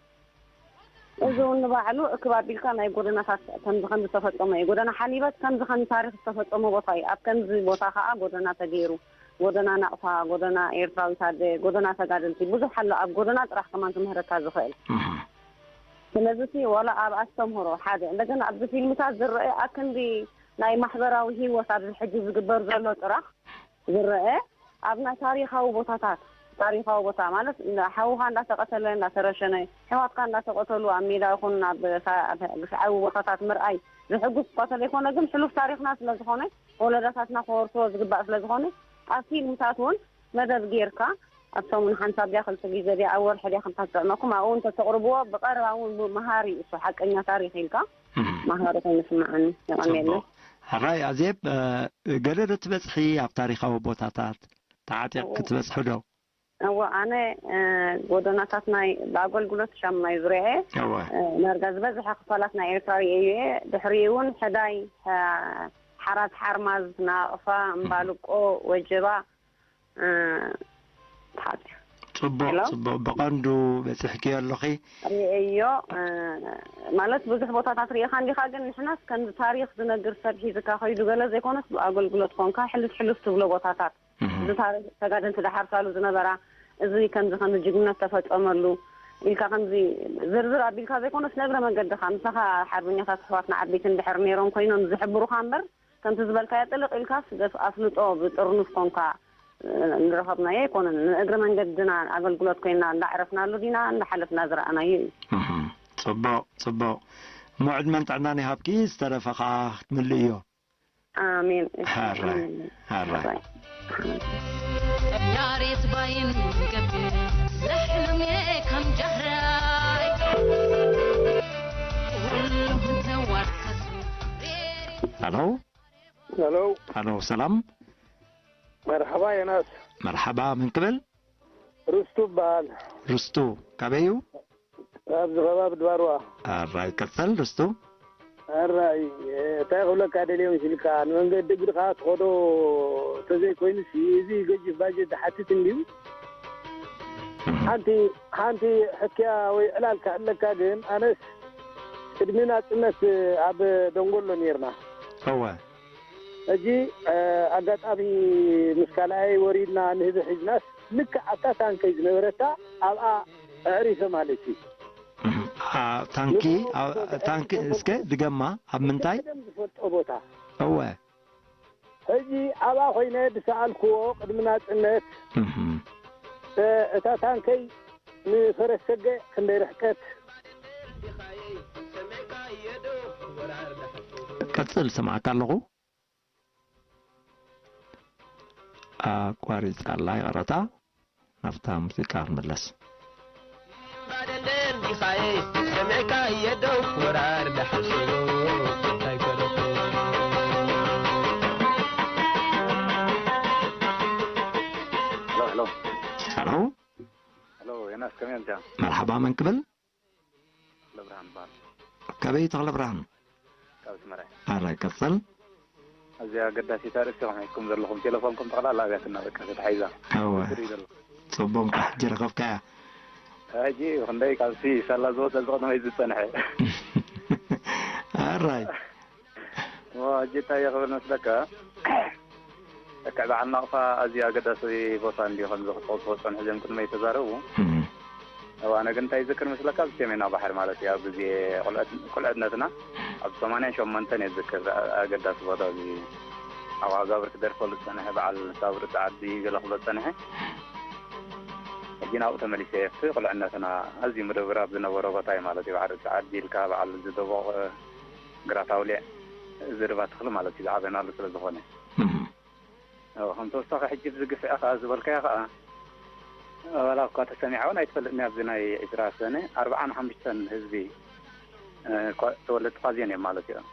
እዚ እውን ንባዕሉ እክብ ኣቢልካ ናይ ጎደናታት ከምዚ ከምዚ ዝተፈጸመ እዩ። ጎደና ሓሊበት ከምዚ ከምዚ ታሪኽ ዝተፈጸመ ቦታ እዩ። ኣብ ከምዚ ቦታ ከኣ ጎደና ተገይሩ። ጎደና ናቕፋ፣ ጎደና ኤርትራዊት ኣደ፣ ጎደና ተጋደልቲ፣ ብዙሕ ኣሎ ኣብ ጎደና ጥራሕ ከማን ክምህረካ ዝኽእል። እህ። ስለዚ እቲ ዋላ ኣብ ኣስተምህሮ ሓደ፣ እንደገና ኣብዚ ፊልምታት ዝረአ ኣክንዲ ናይ ማሕበራዊ ህይወት ኣብዚ ሕጂ ዝግበር ዘሎ ጥራሕ ዝረአ፣ ኣብ ናይ ታሪኻዊ ቦታታት፣ ታሪኻዊ ቦታ ማለት እንዳ-፣ ሓውኻ እንዳተቐተለ፣ እንዳተረሸነ፣ ኣሕዋትካ እንዳተቐተሉ ኣብ ሜዳ ይኹን ኣብ ሳ-፣ ኣብ ግፍዓዊ ቦታታት ምርኣይ ዘሕጉስ እኳ ተለይኮነ፣ ግን ሕሉፍ ታሪኽና ስለ ዝኾነ፣ ወለዶታትና ክወርስዎ ዝግባእ ስለ ዝኾነ፣ ኣብ ፊልምታት እውን መደብ ጌርካ፣ ኣብ ሰሙን ሓንሳብ ድያ፣ ክልተ ግዜ ድያ፣ ኣብ ወርሒ ድያ፣ ከምታ ትጥዕመኩም፣ ኣብኡ እንተ ተቕርብዎ፣ ብቐረባ እውን ብ-፣ መሃሪ እዩ እሱ፣ ሓቀኛ ታሪኽ ኢልካ እም። መሃሪ ኮይኑ ይስምዓኒ። የቐንየለይ። ጽቡቕ። ሕራይ ኣዜብ፣ እ፣ ገለ ዶ ትበጽሒ ኣብ ታሪኻዊ ቦታታት ተዓጢቕ እዎ። ክትበጽሒ ዶ? እወ፣ ኣነ፣ እ፣ ጎደናታት ናይ፣ ብኣገልግሎት ሻም ናይ ዙርያ እየ። እወ። እ፣ ዳርጋ ዝበዝሐ ክፋላት ናይ ኤርትራ ርእየዮ እየ። ድሕሪኡ እውን ሕዳይ፣ እ፣ ሓራት ሓርማዝ፣ ናቕፋ፣ እምባልቆ፣ ወጀባ፣ እ፣ ተሓጽ-፣ ጽቡቕ፣ ሄሎ? ጽቡቕ። ብቐንዱ በጺሕክዮ ኣለኺ። ርእየዮ፣ እ፣ ማለት ብዙሕ ቦታታት ርኢኻ እንዲኻ፣ ግን ንሕናስ ከምዚ ታሪኽ ዝነግር ሰብ ሒዝካ ከይዱ ገለ ዘይኮነስ፣ ብኣገልግሎት ኮንካ ሕልፍ ሕልፍ ትብሎ ቦታታት፣ እህ። እዚ ታሪኽ ተጋደልቲ ዝሓርሳሉ ዝነበራ፣ እዚ ከምዚ ከምዚ ጅግንነት ተፈጸመሉ ኢልካ ከምዚ ዝርዝር ኣቢልካ ዘይኮነስ፣ ንእግረ መንገድኻ ምሳኻ ሓርበኛታት ኣሕዋትና ዓበይቲ እንድሕር ነይሮም ኮይኖም ዝሕብሩኻ እምበር፣ ከምቲ ዝበልካዮ ጥልቕ ኢልካስ ገፍ ኣፍልጦ ብጥርኑፍ ኮንካ፣ እ፣ ንረኸብናዮ ኣይኮነን። ንእግረ መንገድና ኣገልግሎት ኮይና እንዳዕረፍናሉ ዲና እንዳሓለፍና ዝረኣናዮ እዩ። እህ። ጽቡቕ፣ ጽቡቕ። እሞ ዕድመን ጥዕናን ይሃብኪ፣ ዝተረፈ ኸኣ ክትምልእዮ። ኣሜን። እሺ፣ ሃራይ፣ ኣሜን። ሃራይ። ሃራይ። ያሬት ባይን ገብ ዘሕልሜ ከም ጃህራይ ኩሉ ተዋርሰት። ሃሎ። ሃሎ። ሃሎ፣ ሰላም። መርሓባ ዮናስ። መርሓባ፣ መን ክብል? ርስቱ እበሃል። ርስቱ፣ ካበይ እዩ? ኣብዚ ከባቢ ድባርዋ። ኣራይ፣ ቀጸል ርስቱ። ኣራይ፣ እንታይ ክብለካ ደልየ መሲልካ፣ ንመንገዲ እግርኻ ትኸዶ ተዘይኮይኑሲ፣ እዚ ገዚፍ ባጀት ዝሓትት እንድዩ። እህ። ሓንቲ፣ ሓንቲ ሕክያ ወይ ዕላል ክሕለካ ግን፣ ኣነስ ቅድሚ ናጽነት ኣብ ደንጎሎ ኔርና። እወ። ሕጂ፣ እ፣ ኣጋጣሚ ምስ ካልኣይ ወሪድና ንህቢ ሒዝናስ፣ ልክዕ ኣብታ ታንከይ ዝነበረታ ኣብኣ ኣዕሪፈ ማለት እዩ። እህ፣ ኣ፣ ታንኪ፣ ንሱ ኣ፣ ታንኪ፣ እስከ ድገማ፣ ኣብ ምንታይ? ቀደም ዝፈልጦ ቦታ። እወ። ሕጂ ኣብኣ ኮይነ ዝሰኣልክዎ ቅድሚ ናጽነት፣ እህ። እ፣ እታ ታንከይ ንፈረስ ሰገ ክንደይ ርሕቀት? ቀጽል፣ ሰማዕካ ኣለኹ። ኣቋሪጻ ኣላ፣ ይቕረታ። ናብታ ሙዚቃ ክንምለስ። ባደንደን ዲኻየ ሰሚዕካ እየ ዶ ወራር ዳሓስቦ እንታይ ገረኩ? ሄሎ፣ ሄሎ። ሄሎ። ሄሎ፣ ዮናስ፣ ከመይ ኣንታ? መርሓባ፣ መን ክብል? ተኽለብርሃን ይበሃል። ካበይ ተኽለብርሃን? ካብ ኣስመራ። ኣራይ፣ ቀጽል። ኣዝያ ኣገዳሲት ኣርእስቲ ኢኹም ሒዝኩም ዘለኹም። ቴሌፎንኩም ጠቕላላ ኣብያትና በቃ ተታሒዛ። እወ። ትሪ ዘሎ። ጽቡቕ፣ እንኳ ሕጂ ረኸብካያ። ሕጂ ክንደይ ካብቲ ሳላ ዝወጸ ዝቕድመይ ዝጸንሐ። ኣራይ። እሞ ሕጂ እንታይ እየ ክብል መስለካ? ልክዕ በዓል ናቕፋ ኣዝዩ ኣገዳሲ ቦታ እንድዩ፣ ከምዚ ክትጠቕስዎ ዝጸንሑ እዚኦም ቅድመይ ተዛረቡ። እም። እዋነ ግን እንታይ ይዝክር መስለካ? ኣብ ሰሜናዊ ባሕሪ ማለት እዩ። ኣብ ግዜ ቁልዕት-፣ ቁልዕነትና ኣብ ሰማንያን ሸሞንተን እየ ዝዝክር። ኣገዳሲ ቦታ እዚ ኣብ ኣጋብር ክደርፈሉ ዝጸንሐ በዓል ሳብሪ ጸዓዲ ገለ ክብሎ ዝጸንሐ። ሕጂ ናብኡ ተመሊሰ እየ። እቲ ቁልዕነትና ኣዝዩ ምድብራብ ዝነበሮ ቦታ እዩ ማለት እዩ። ባሕሪ ጸዓዲ ኢልካ በዓል ዝደበቑ ግራት ኣውሊዕ፣ ዝርባ ተኽሊ ማለት እዩ፣ ዝዓበናሉ ስለ ዝኾነ። እም። እወ፣ ከም ተወሳኺ ሕጂ ብዚ ግፍዒ ኸኣ ዝበልካዮ ኸኣ፣ ዋላ እኳ ተሰሚዓ እውን ኣይትፈልጥን እያ። ኣብዚ ናይ ዕስራ ሰነ ኣርብዓን ሓሙሽተን ህዝቢ፣ እ፣ ኳ-፣ ተወለድቲ ኳዜን እዮም ማለት እዮም።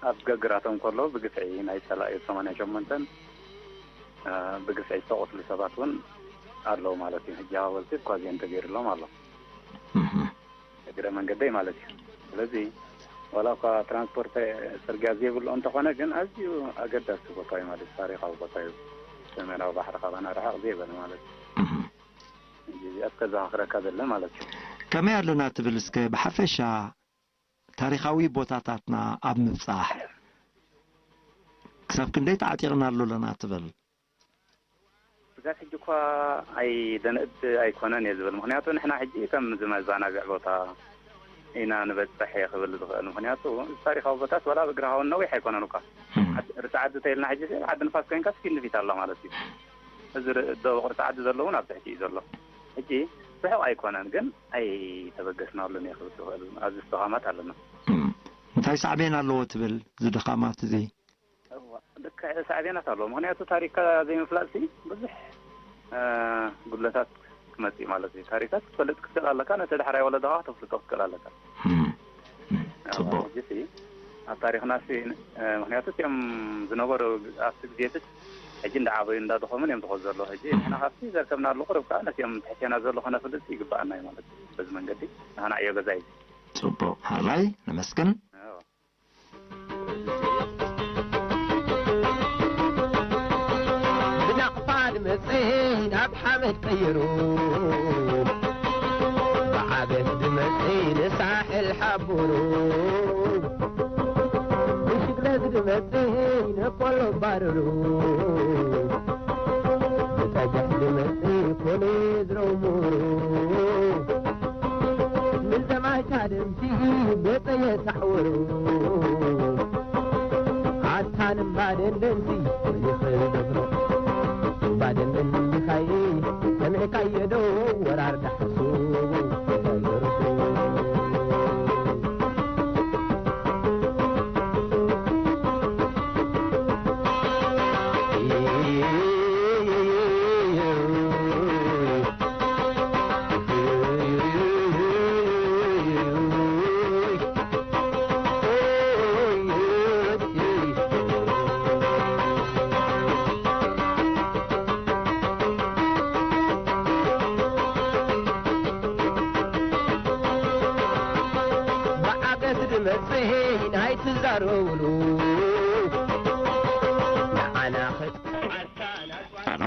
ኣብ ገግራቶም ከሎ ብግፍዒ ናይ ጸላኢ ሰማንያን ሸሞንተን፣ እ፣ ብግፍዒ ዝተቖስሉ ሰባት እውን ኣለዉ ማለት እዩ። ሕጂ ሃወልቲ ኳዜን ተገይሩሎም ኣሎ። እህ። እግረ መንገደይ ማለት እዩ። ስለዚ ዋላ እኳ ትራንስፖርት፣ ጽርግያ ዘይብሉ እንተኾነ ግን ኣዝዩ ኣገዳሲ ቦታ እዩ ማለት እዩ። ታሪኻዊ ቦታ እዩ። ሰሜናዊ ባሕሪ ካባና ርሕቕ ዘይበለ ማለት እዩ። እህ። ሕጂ እዚኣስ ከዘኻኽረካ ዘለ ማለት እዩ። ከመይ ኣለና ትብል እስከ ብሓፈሻ ታሪኻዊ ቦታታትና ኣብ ምብጻሕ ክሳብ ክንደይ ተዓጢቕናሉ ኣለና ትብል? ስጋት ሕጂ እኳ ኣይደንእድ ኣይኮነን እየ ዝብል። ምኽንያቱ ንሕና ሕጂ ከም እዚ መዘናግዒ ቦታ ኢና ንበጽሕ እየ ክብል ዝኽእል። ምኽንያቱ እዚ ታሪኻዊ ቦታስ ዋላ ብእግርኻ እውን ነዊሕ ኣይኮነን እኳ። እም። ዓድ-፣ ርጽ ዓዲ ተይልና ሕጂ ዓዲ ንፋስ ኮይንካ ስኪት ንፊት ኣላ ማለት እዩ። እዚ ር-፣ ደቡብ ቅርጺ ዓዲ ዘሎ እውን ኣብ ትሕቲ እዩ ዘሎ። ሕጂ ርሑቕ ኣይኮነን፣ ግን ኣይተበገስናሉን እየ ክብል ዝኽእል። ኣብዚ ዝተኻማት ኣለና። እም። እንታይ ሳዕቤን ኣለዎ ትብል እዚ ድኻማት እዚ? እዋ፣ ልክዕ ሳዕቤናት ኣለዎ። ምኽንያቱ ታሪኽካ ዘይምፍላጥሲ ብዙሕ፣ እ፣ ጉድለታት ክመጽእ እዩ ማለት እዩ። ታሪኽካ ክትፈልጥ ክትክእል ኣለካ፣ ነቲ ዳሕራይ ወለዶኻ ከተፍልጦ ክትክእል ኣለካ። እም፣ እም፣ እዋ፣ ጽቡቕ። ሕጂሲ ኣብ ታሪኽናሲ፣ እ፣ ምኽንያቱ እቲኦም ዝነበሩ ኣብቲ ግዜትስ ሕጂ እንዳዓበዩ እንዳደኸሙን እዮም ዝኸዱ ዘለዉ። ሕጂ ንሕና ካብቲ ዘርከብናሉ ቁሩብ ከዓ ነቲኦም ትሕቴና ዘሎ ከነፍልጥ ይግብኣና እዩ ማለት እዩ። በዚ መንገዲ ንሕና ዕዮ ገዛ እዩ። ጽቡቕ፣ ሕራይ፣ ነመስግን። እዎ። ብናቕፋ ድመጽእ ናብ ሓመድ ቀይሩ፣ ብዓገስ ድመጽእ ንሳሕል ሓቡሩ፣ ብሽግለት ድመጽእ ነቆሎ ባርሩ፣ ብጸግሕ ድመጽእ ኮሌዝ ሮሙሩ። ንዘማቻ ደምሲ በጸየ ሳዕወሩ። ኣታ ንባደን ደምሲ ይኽእል ደፍሮ። ባደን ደምሲ ኻይ ሰሚዕካዮ ዶ ወራር ዳሕሱ? ብዓገስ ድመጽእ ናይ ትዛረብሉ ንዓና ክት-፣ ኣታ ናጽዋ-፣ ኣሎ?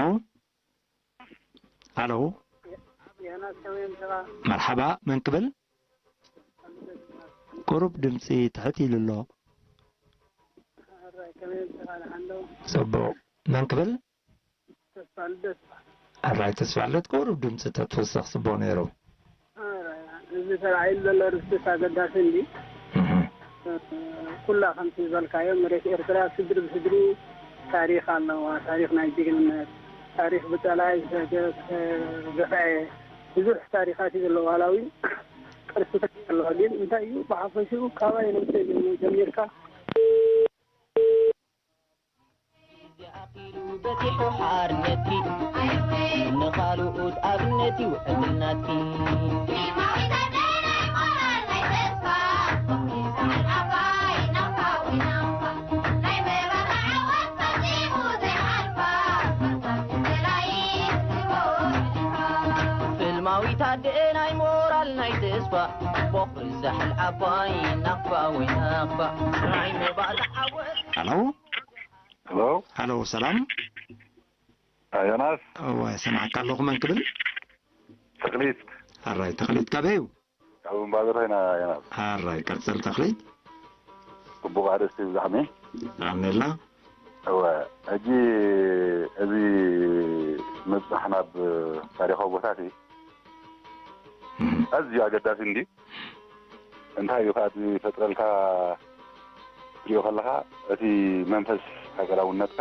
ኣሎ? ዮናስ ከመይ ምሰኻ? መርሓባ፣ መን ክብል? ቁሩብ ድምጺ ትሕት ኢሉ ኣሎ። ሕራይ፣ ከመይ ምሰኻ? ደሓን ዶ? ጽቡቕ። መን ክብል? ተስፋ ልደት። ሕራይ ተስፋ ልደት፣ ቁሩብ ድምጺ ተትውስኽ ጽቡቕ ነይሩ። ሕራይ፣ እዚ ተራእዩ ዘሎ ርክስ ኣገዳሲ እንዲ። እህ። ኩላ ከምቲ ዝበልካዮ መሬት ኤርትራ ስድሪ ብስድሪ ታሪኽ ኣለዋ። ታሪኽ ናይ ጅግንነት፣ ታሪኽ ብጸላኢ ዝተገፍዐ ብዙሕ ታሪኻት እዩ ዘለዎ። ዋላ እውን ቅርስታት ኣለዋ። ግን እንታይ እዩ ብሓፈሽኡ ካባይ ነብሰይ ጀሚርካ ግዜ ኣኺሉ በጺሑ ሓርነትኪ፣ ንኻልኡት ኣብነት እዩ ዕድል ናትኪ። ፍልማዊት ኣደ ናይ ሞራል ናይ ተስፋ፣ ቦኽሪ ሳሕል ዓባይ ናቕፋ ወይ ናቕፋ፣ ናይ ምባል ዓወት። ሃሎ? ሃሎ? ሃሎ፣ ሰላም? ዮናስ? እወ፣ ሰማዕካ ኣለኹ። መን ክብል? ተኽሊት። ሕራይ፣ ተኽሊት ካበይ እዩ? ካብ እምባገር ኮይና፣ ዮናስ። ሕራይ፣ ቀጽል ተኽሊት። ጽቡቕ ኣርእስቲ ብዛዕሚ። የቐንየልና። እወ፣ ሕጂ እዚ ምብጻሕ ናብ ታሪኻዊ ቦታቲ እህ። ኣዝዩ ኣገዳሲ እንድዩ። እንታይ እዩ ከኣ ዝፈጥረልካ ክትሪኦ ከለኻ፣ እቲ መንፈስ ሃገራውነትካ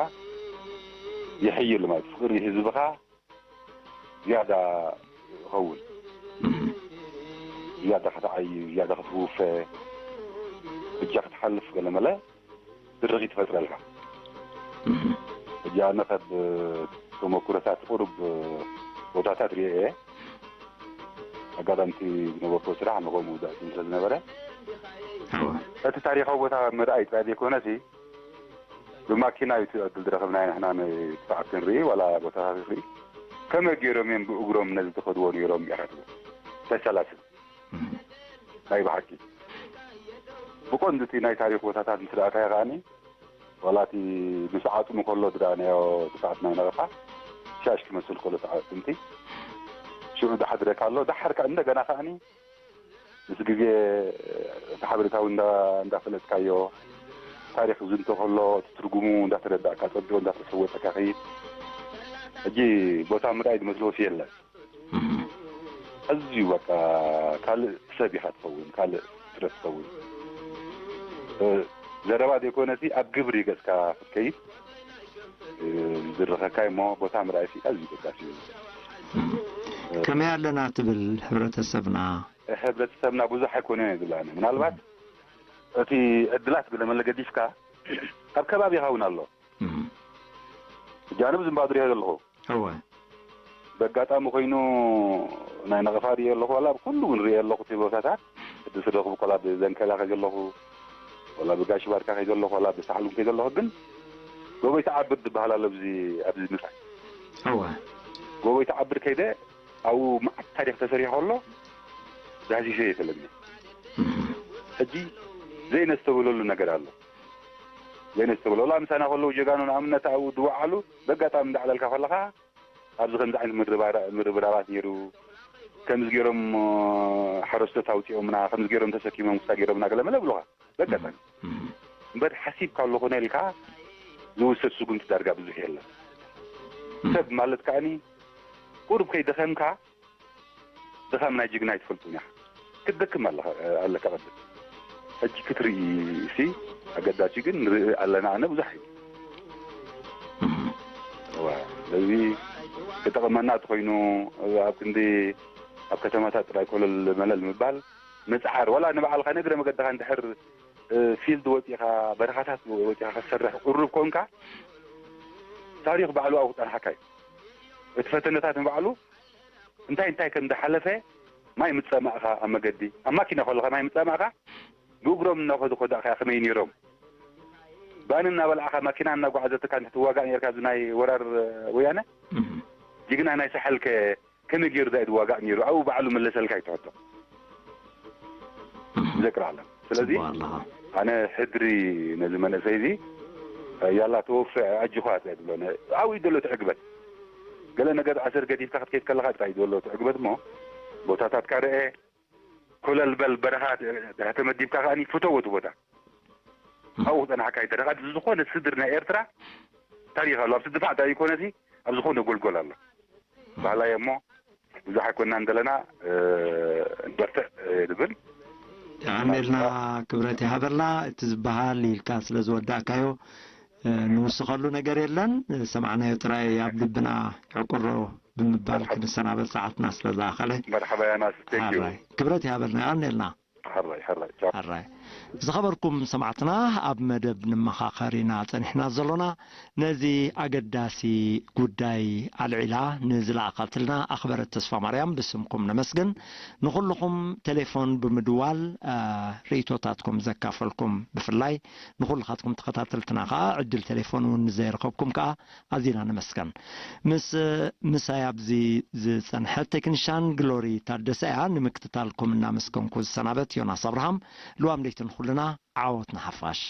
ይሕይል ማለት፣ ፍቕሪ ህዝብኻ ዝያዳ ይኸውን። እህ። ዝያዳ ክትዓዪ፣ ዝያዳ ክትውፈ፣ ብጃ ክትሓልፍ ገለመለ ድርኺት ይፈጥረልካ። እህ። ሕጂ ኣነ ካብ ተመኩሮታት ቁሩብ ቦታታት ሪኤ እየ። ኣጋጣሚ እቲ ዝነበርኩዎ ስራሕ ንኸምኡ ዘዕጥን ስለ ዝነበረ፣ እወ። እቲ ታሪኻዊ ቦታ ምርኣይ ጥራይ ዘይኮነሲ፣ ብማኪና እዩ እቲ ዕድል ዝረኸብናዮ ንሕና ንድፋዓት ክንርኢ፣ ዋላ ቦታታት ክንርኢ። ከመይ ገይሮም እዮም ብእግሮም ነዚ ዝኸድዎ ነይሮም ኢኻ ትብል። ተሰላስል። እህ። ናይ ብሓቂ። ብቐንዱ እቲ ናይ ታሪኽ ቦታታት ምስ ረኣካዮ ከኣኒ፣ ዋላ እቲ ምስ ዓጽሙ ከሎ ዝረኣናዮ ድፋዓት ናይ ነቐፋ፣ ሻሽ ክመስል ከሎ እቲ ዓጽምቲ፣ ሽዑ ዝሓድረካ ኣሎ። ደሓር ከኣ እንደገና ከኣኒ፣ ምስ ግዜ እቲ ሓበሬታዊ እንዳ-፣ እንዳፈለጥካዮ፣ ታሪኽ ዝዝንቶ ከሎ፣ እቲ ትርጉሙ እንዳተረዳእካ፣ ጸቢቑ እንዳተሰወጠካ ይኸይድ። ሕጂ ቦታ ምርኣይ ዝመስሎ ወሲ የለን። እህ። ኣዝዩ በቃ ካልእ ሰብ ኢኻ ትኸውን፣ ካልእ ፍጥረት ትኸውን። እ፣ ዘረባ ዘይኮነሲ ኣብ ግብሪ ገጽካ ክትከይድ፣ እ፣ ዝድርኸካ እሞ ቦታ ምርኣይሲ ኣዝዩ ገዳሲ እዩ። እህ። ከመይ ኣለና ትብል ሕብረተሰብና? ሕብረተሰብና ብዙሕ ኣይኮነን እዩ ዝብላኒ። ምናልባት እቲ ዕድላት ገለመለ ገዲፍካ ኣብ ከባቢኻ እውን ኣሎ። እህ። ሕጂ ኣነ ብዝምባ ዝሪኦ ዘለኹ። እወ። በጋጣሚ ኮይኑ ናይ ነቐፋ ሪኦ ኣለኹ፣ ዋላ ብኩሉ እውን ሪኦ ኣለኹ እቲ ቦታታት። እቲ ዝረኽቡ፣ ዋላ ብዘንከላ ከይ ዘለኹ፣ ዋላ ብጋሽ ባርካ ከይ ዘለኹ፣ ዋላ ብሳሕሉም ከይ ዘለኹ፣ ግን ጎቦይ ተዓብር ዝበሃል ኣሎ ኣብዚ ኣብዚ ምጻይ እወ ጎቦይ ተዓብር ከይደ ኣብኡ መዓት ታሪኽ ተሰሪሑ ከሎ ዳህሲሰ እየ ተለምየ። ሕጂ ዘይነስተብህለሉ ነገር ኣሎ። ዘይነስተብህለሉ ምሳና ከለዉ ጀጋኑ ንኣብነት ኣብኡ ዝወዓሉ በጋጣሚ እንዳዕለልካ ከለኻ ኣብዚ ከምዚ ዓይነት ምርባራ- ምርብራባት ነይሩ። ከምዚ ገይሮም ሓረስቶት ኣውፂኦምና፣ ከምዚ ገይሮም ተሰኪሞም ክሳ ገይሮምና ገለ መለ ብሉኻ በጋጣሚ። እምበር ሓሲብካ ኣለኹ ኢልካ ዝውሰድ ስጉምቲ ዳርጋ ብዙሕ የለን። ሰብ ማለት ከዓኒ ቁሩብ ከይደኸምካ ድኻም ናይ ጅግና ኣይትፈልጡን ኢኻ። ክትደክም ኣለኻ ኣለካ ቀድም ሕጂ ክትርኢ ሲ ኣገዳሲ ግን ንርኢ ኣለና ኣነ ብዙሕ ኣይብል እዋ ስለዚ ክጠቕመና ተኮይኑ ኣብ ክንዲ ኣብ ከተማታት ጥራይ ኮለል መለል ምባል ምፅዓር ዋላ ንባዕልካ ነግረ መገድካ እንድሕር ፊልድ ወፂኻ በረኻታት ወፂኻ ክትሰርሕ ቅሩብ ኮንካ ታሪኽ ባዕሉ ኣብኡ ክፀንሓካ እዩ እቲ ፈተነታት ንባዕሉ እንታይ እንታይ ከም ዝሓለፈ ማይ ምፀማእኻ ኣብ መገዲ ኣብ ማኪና ከለኻ ማይ ምፀማእኻ ብእግሮም እናኸዱ ከዳእካ ከመይ ነይሮም ባን እናበላዕካ ማኪና እናጓዓዘትካ እንድሕር ትዋጋእ ነርካ እዚ ናይ ወራር ወያነ ጅግና ናይ ሳሕል ከ ከመይ ገይሩ ዳይ ዝዋጋእ ነይሩ ኣብኡ ባዕሉ መለሰልካ ይትሕቶ ዘቅር ኣለ ስለዚ ኣነ ሕድሪ ነዚ መንእሰይ እዚ ያላ ተወፍዕ ኣጅኳ ጥራይ ትብሎ ኣብኡ እዩ ዘሎ ትዕግበት ገለ ነገር ኣሰር ገዲፍካ ክትከይድ ከለካ ጥራይ ዘሎ ትዕግበት እሞ ቦታታትካ ርአ ኮለል በል በረኻ ድሕር ተመዲብካ ከኣ ፍተዎ እቲ ቦታ ኣብኡ ክፀናሕካ ይደረኻ ዝኾነ ስድር ናይ ኤርትራ ታሪኽ ኣሎ ኣብ ስድፋዕ እንታይ ይኮነ ኣብ ዝኾነ ጎልጎል ኣሎ ባህላይ እሞ ብዙሕ ኣይኮናን ዘለና ንበርትዕ ንብል የቐኔልና ክብረት ይሃበልና እቲ ዝበሃል ኢልካ ስለ ዝወዳእካዮ ንውስኸሉ ነገር የለን ሰማዕናዮ ጥራይ ኣብ ልብና ዕቁሮ ብምባል ክንሰናበት ሰዓትና ስለ ዝኣኸለ መርሓባ ያናስ ሓራይ ክብረት ይሃበልና የቐኔልና ሕራይ ሕራይ ቻው ሕራይ ዝኸበርኩም ሰማዕትና ኣብ መደብ ንመኻኸር ኢና ጸኒሕና ዘሎና ነዚ ኣገዳሲ ጉዳይ ኣልዒላ ንዝለኣኸትልና ኣኽበረት ተስፋ ማርያም ብስምኩም ነመስግን ንኹልኹም ቴሌፎን ብምድዋል ርእቶታትኩም ዘካፈልኩም ብፍላይ ንኹልኻትኩም ተኸታተልትና ከዓ ዕድል ቴሌፎን እውን ንዘይረኸብኩም ከዓ ኣዚና ነመስገን ምስ ምሳይ ኣብዚ ዝጸንሐት ቴክኒሻን ግሎሪ ታደሰ እያ ንምክትታልኩም እናመስገንኩ ዝሰናበት ዮናስ ኣብርሃም ልዋም ለይቲ ንኹልና ዓወት ንሓፋሽ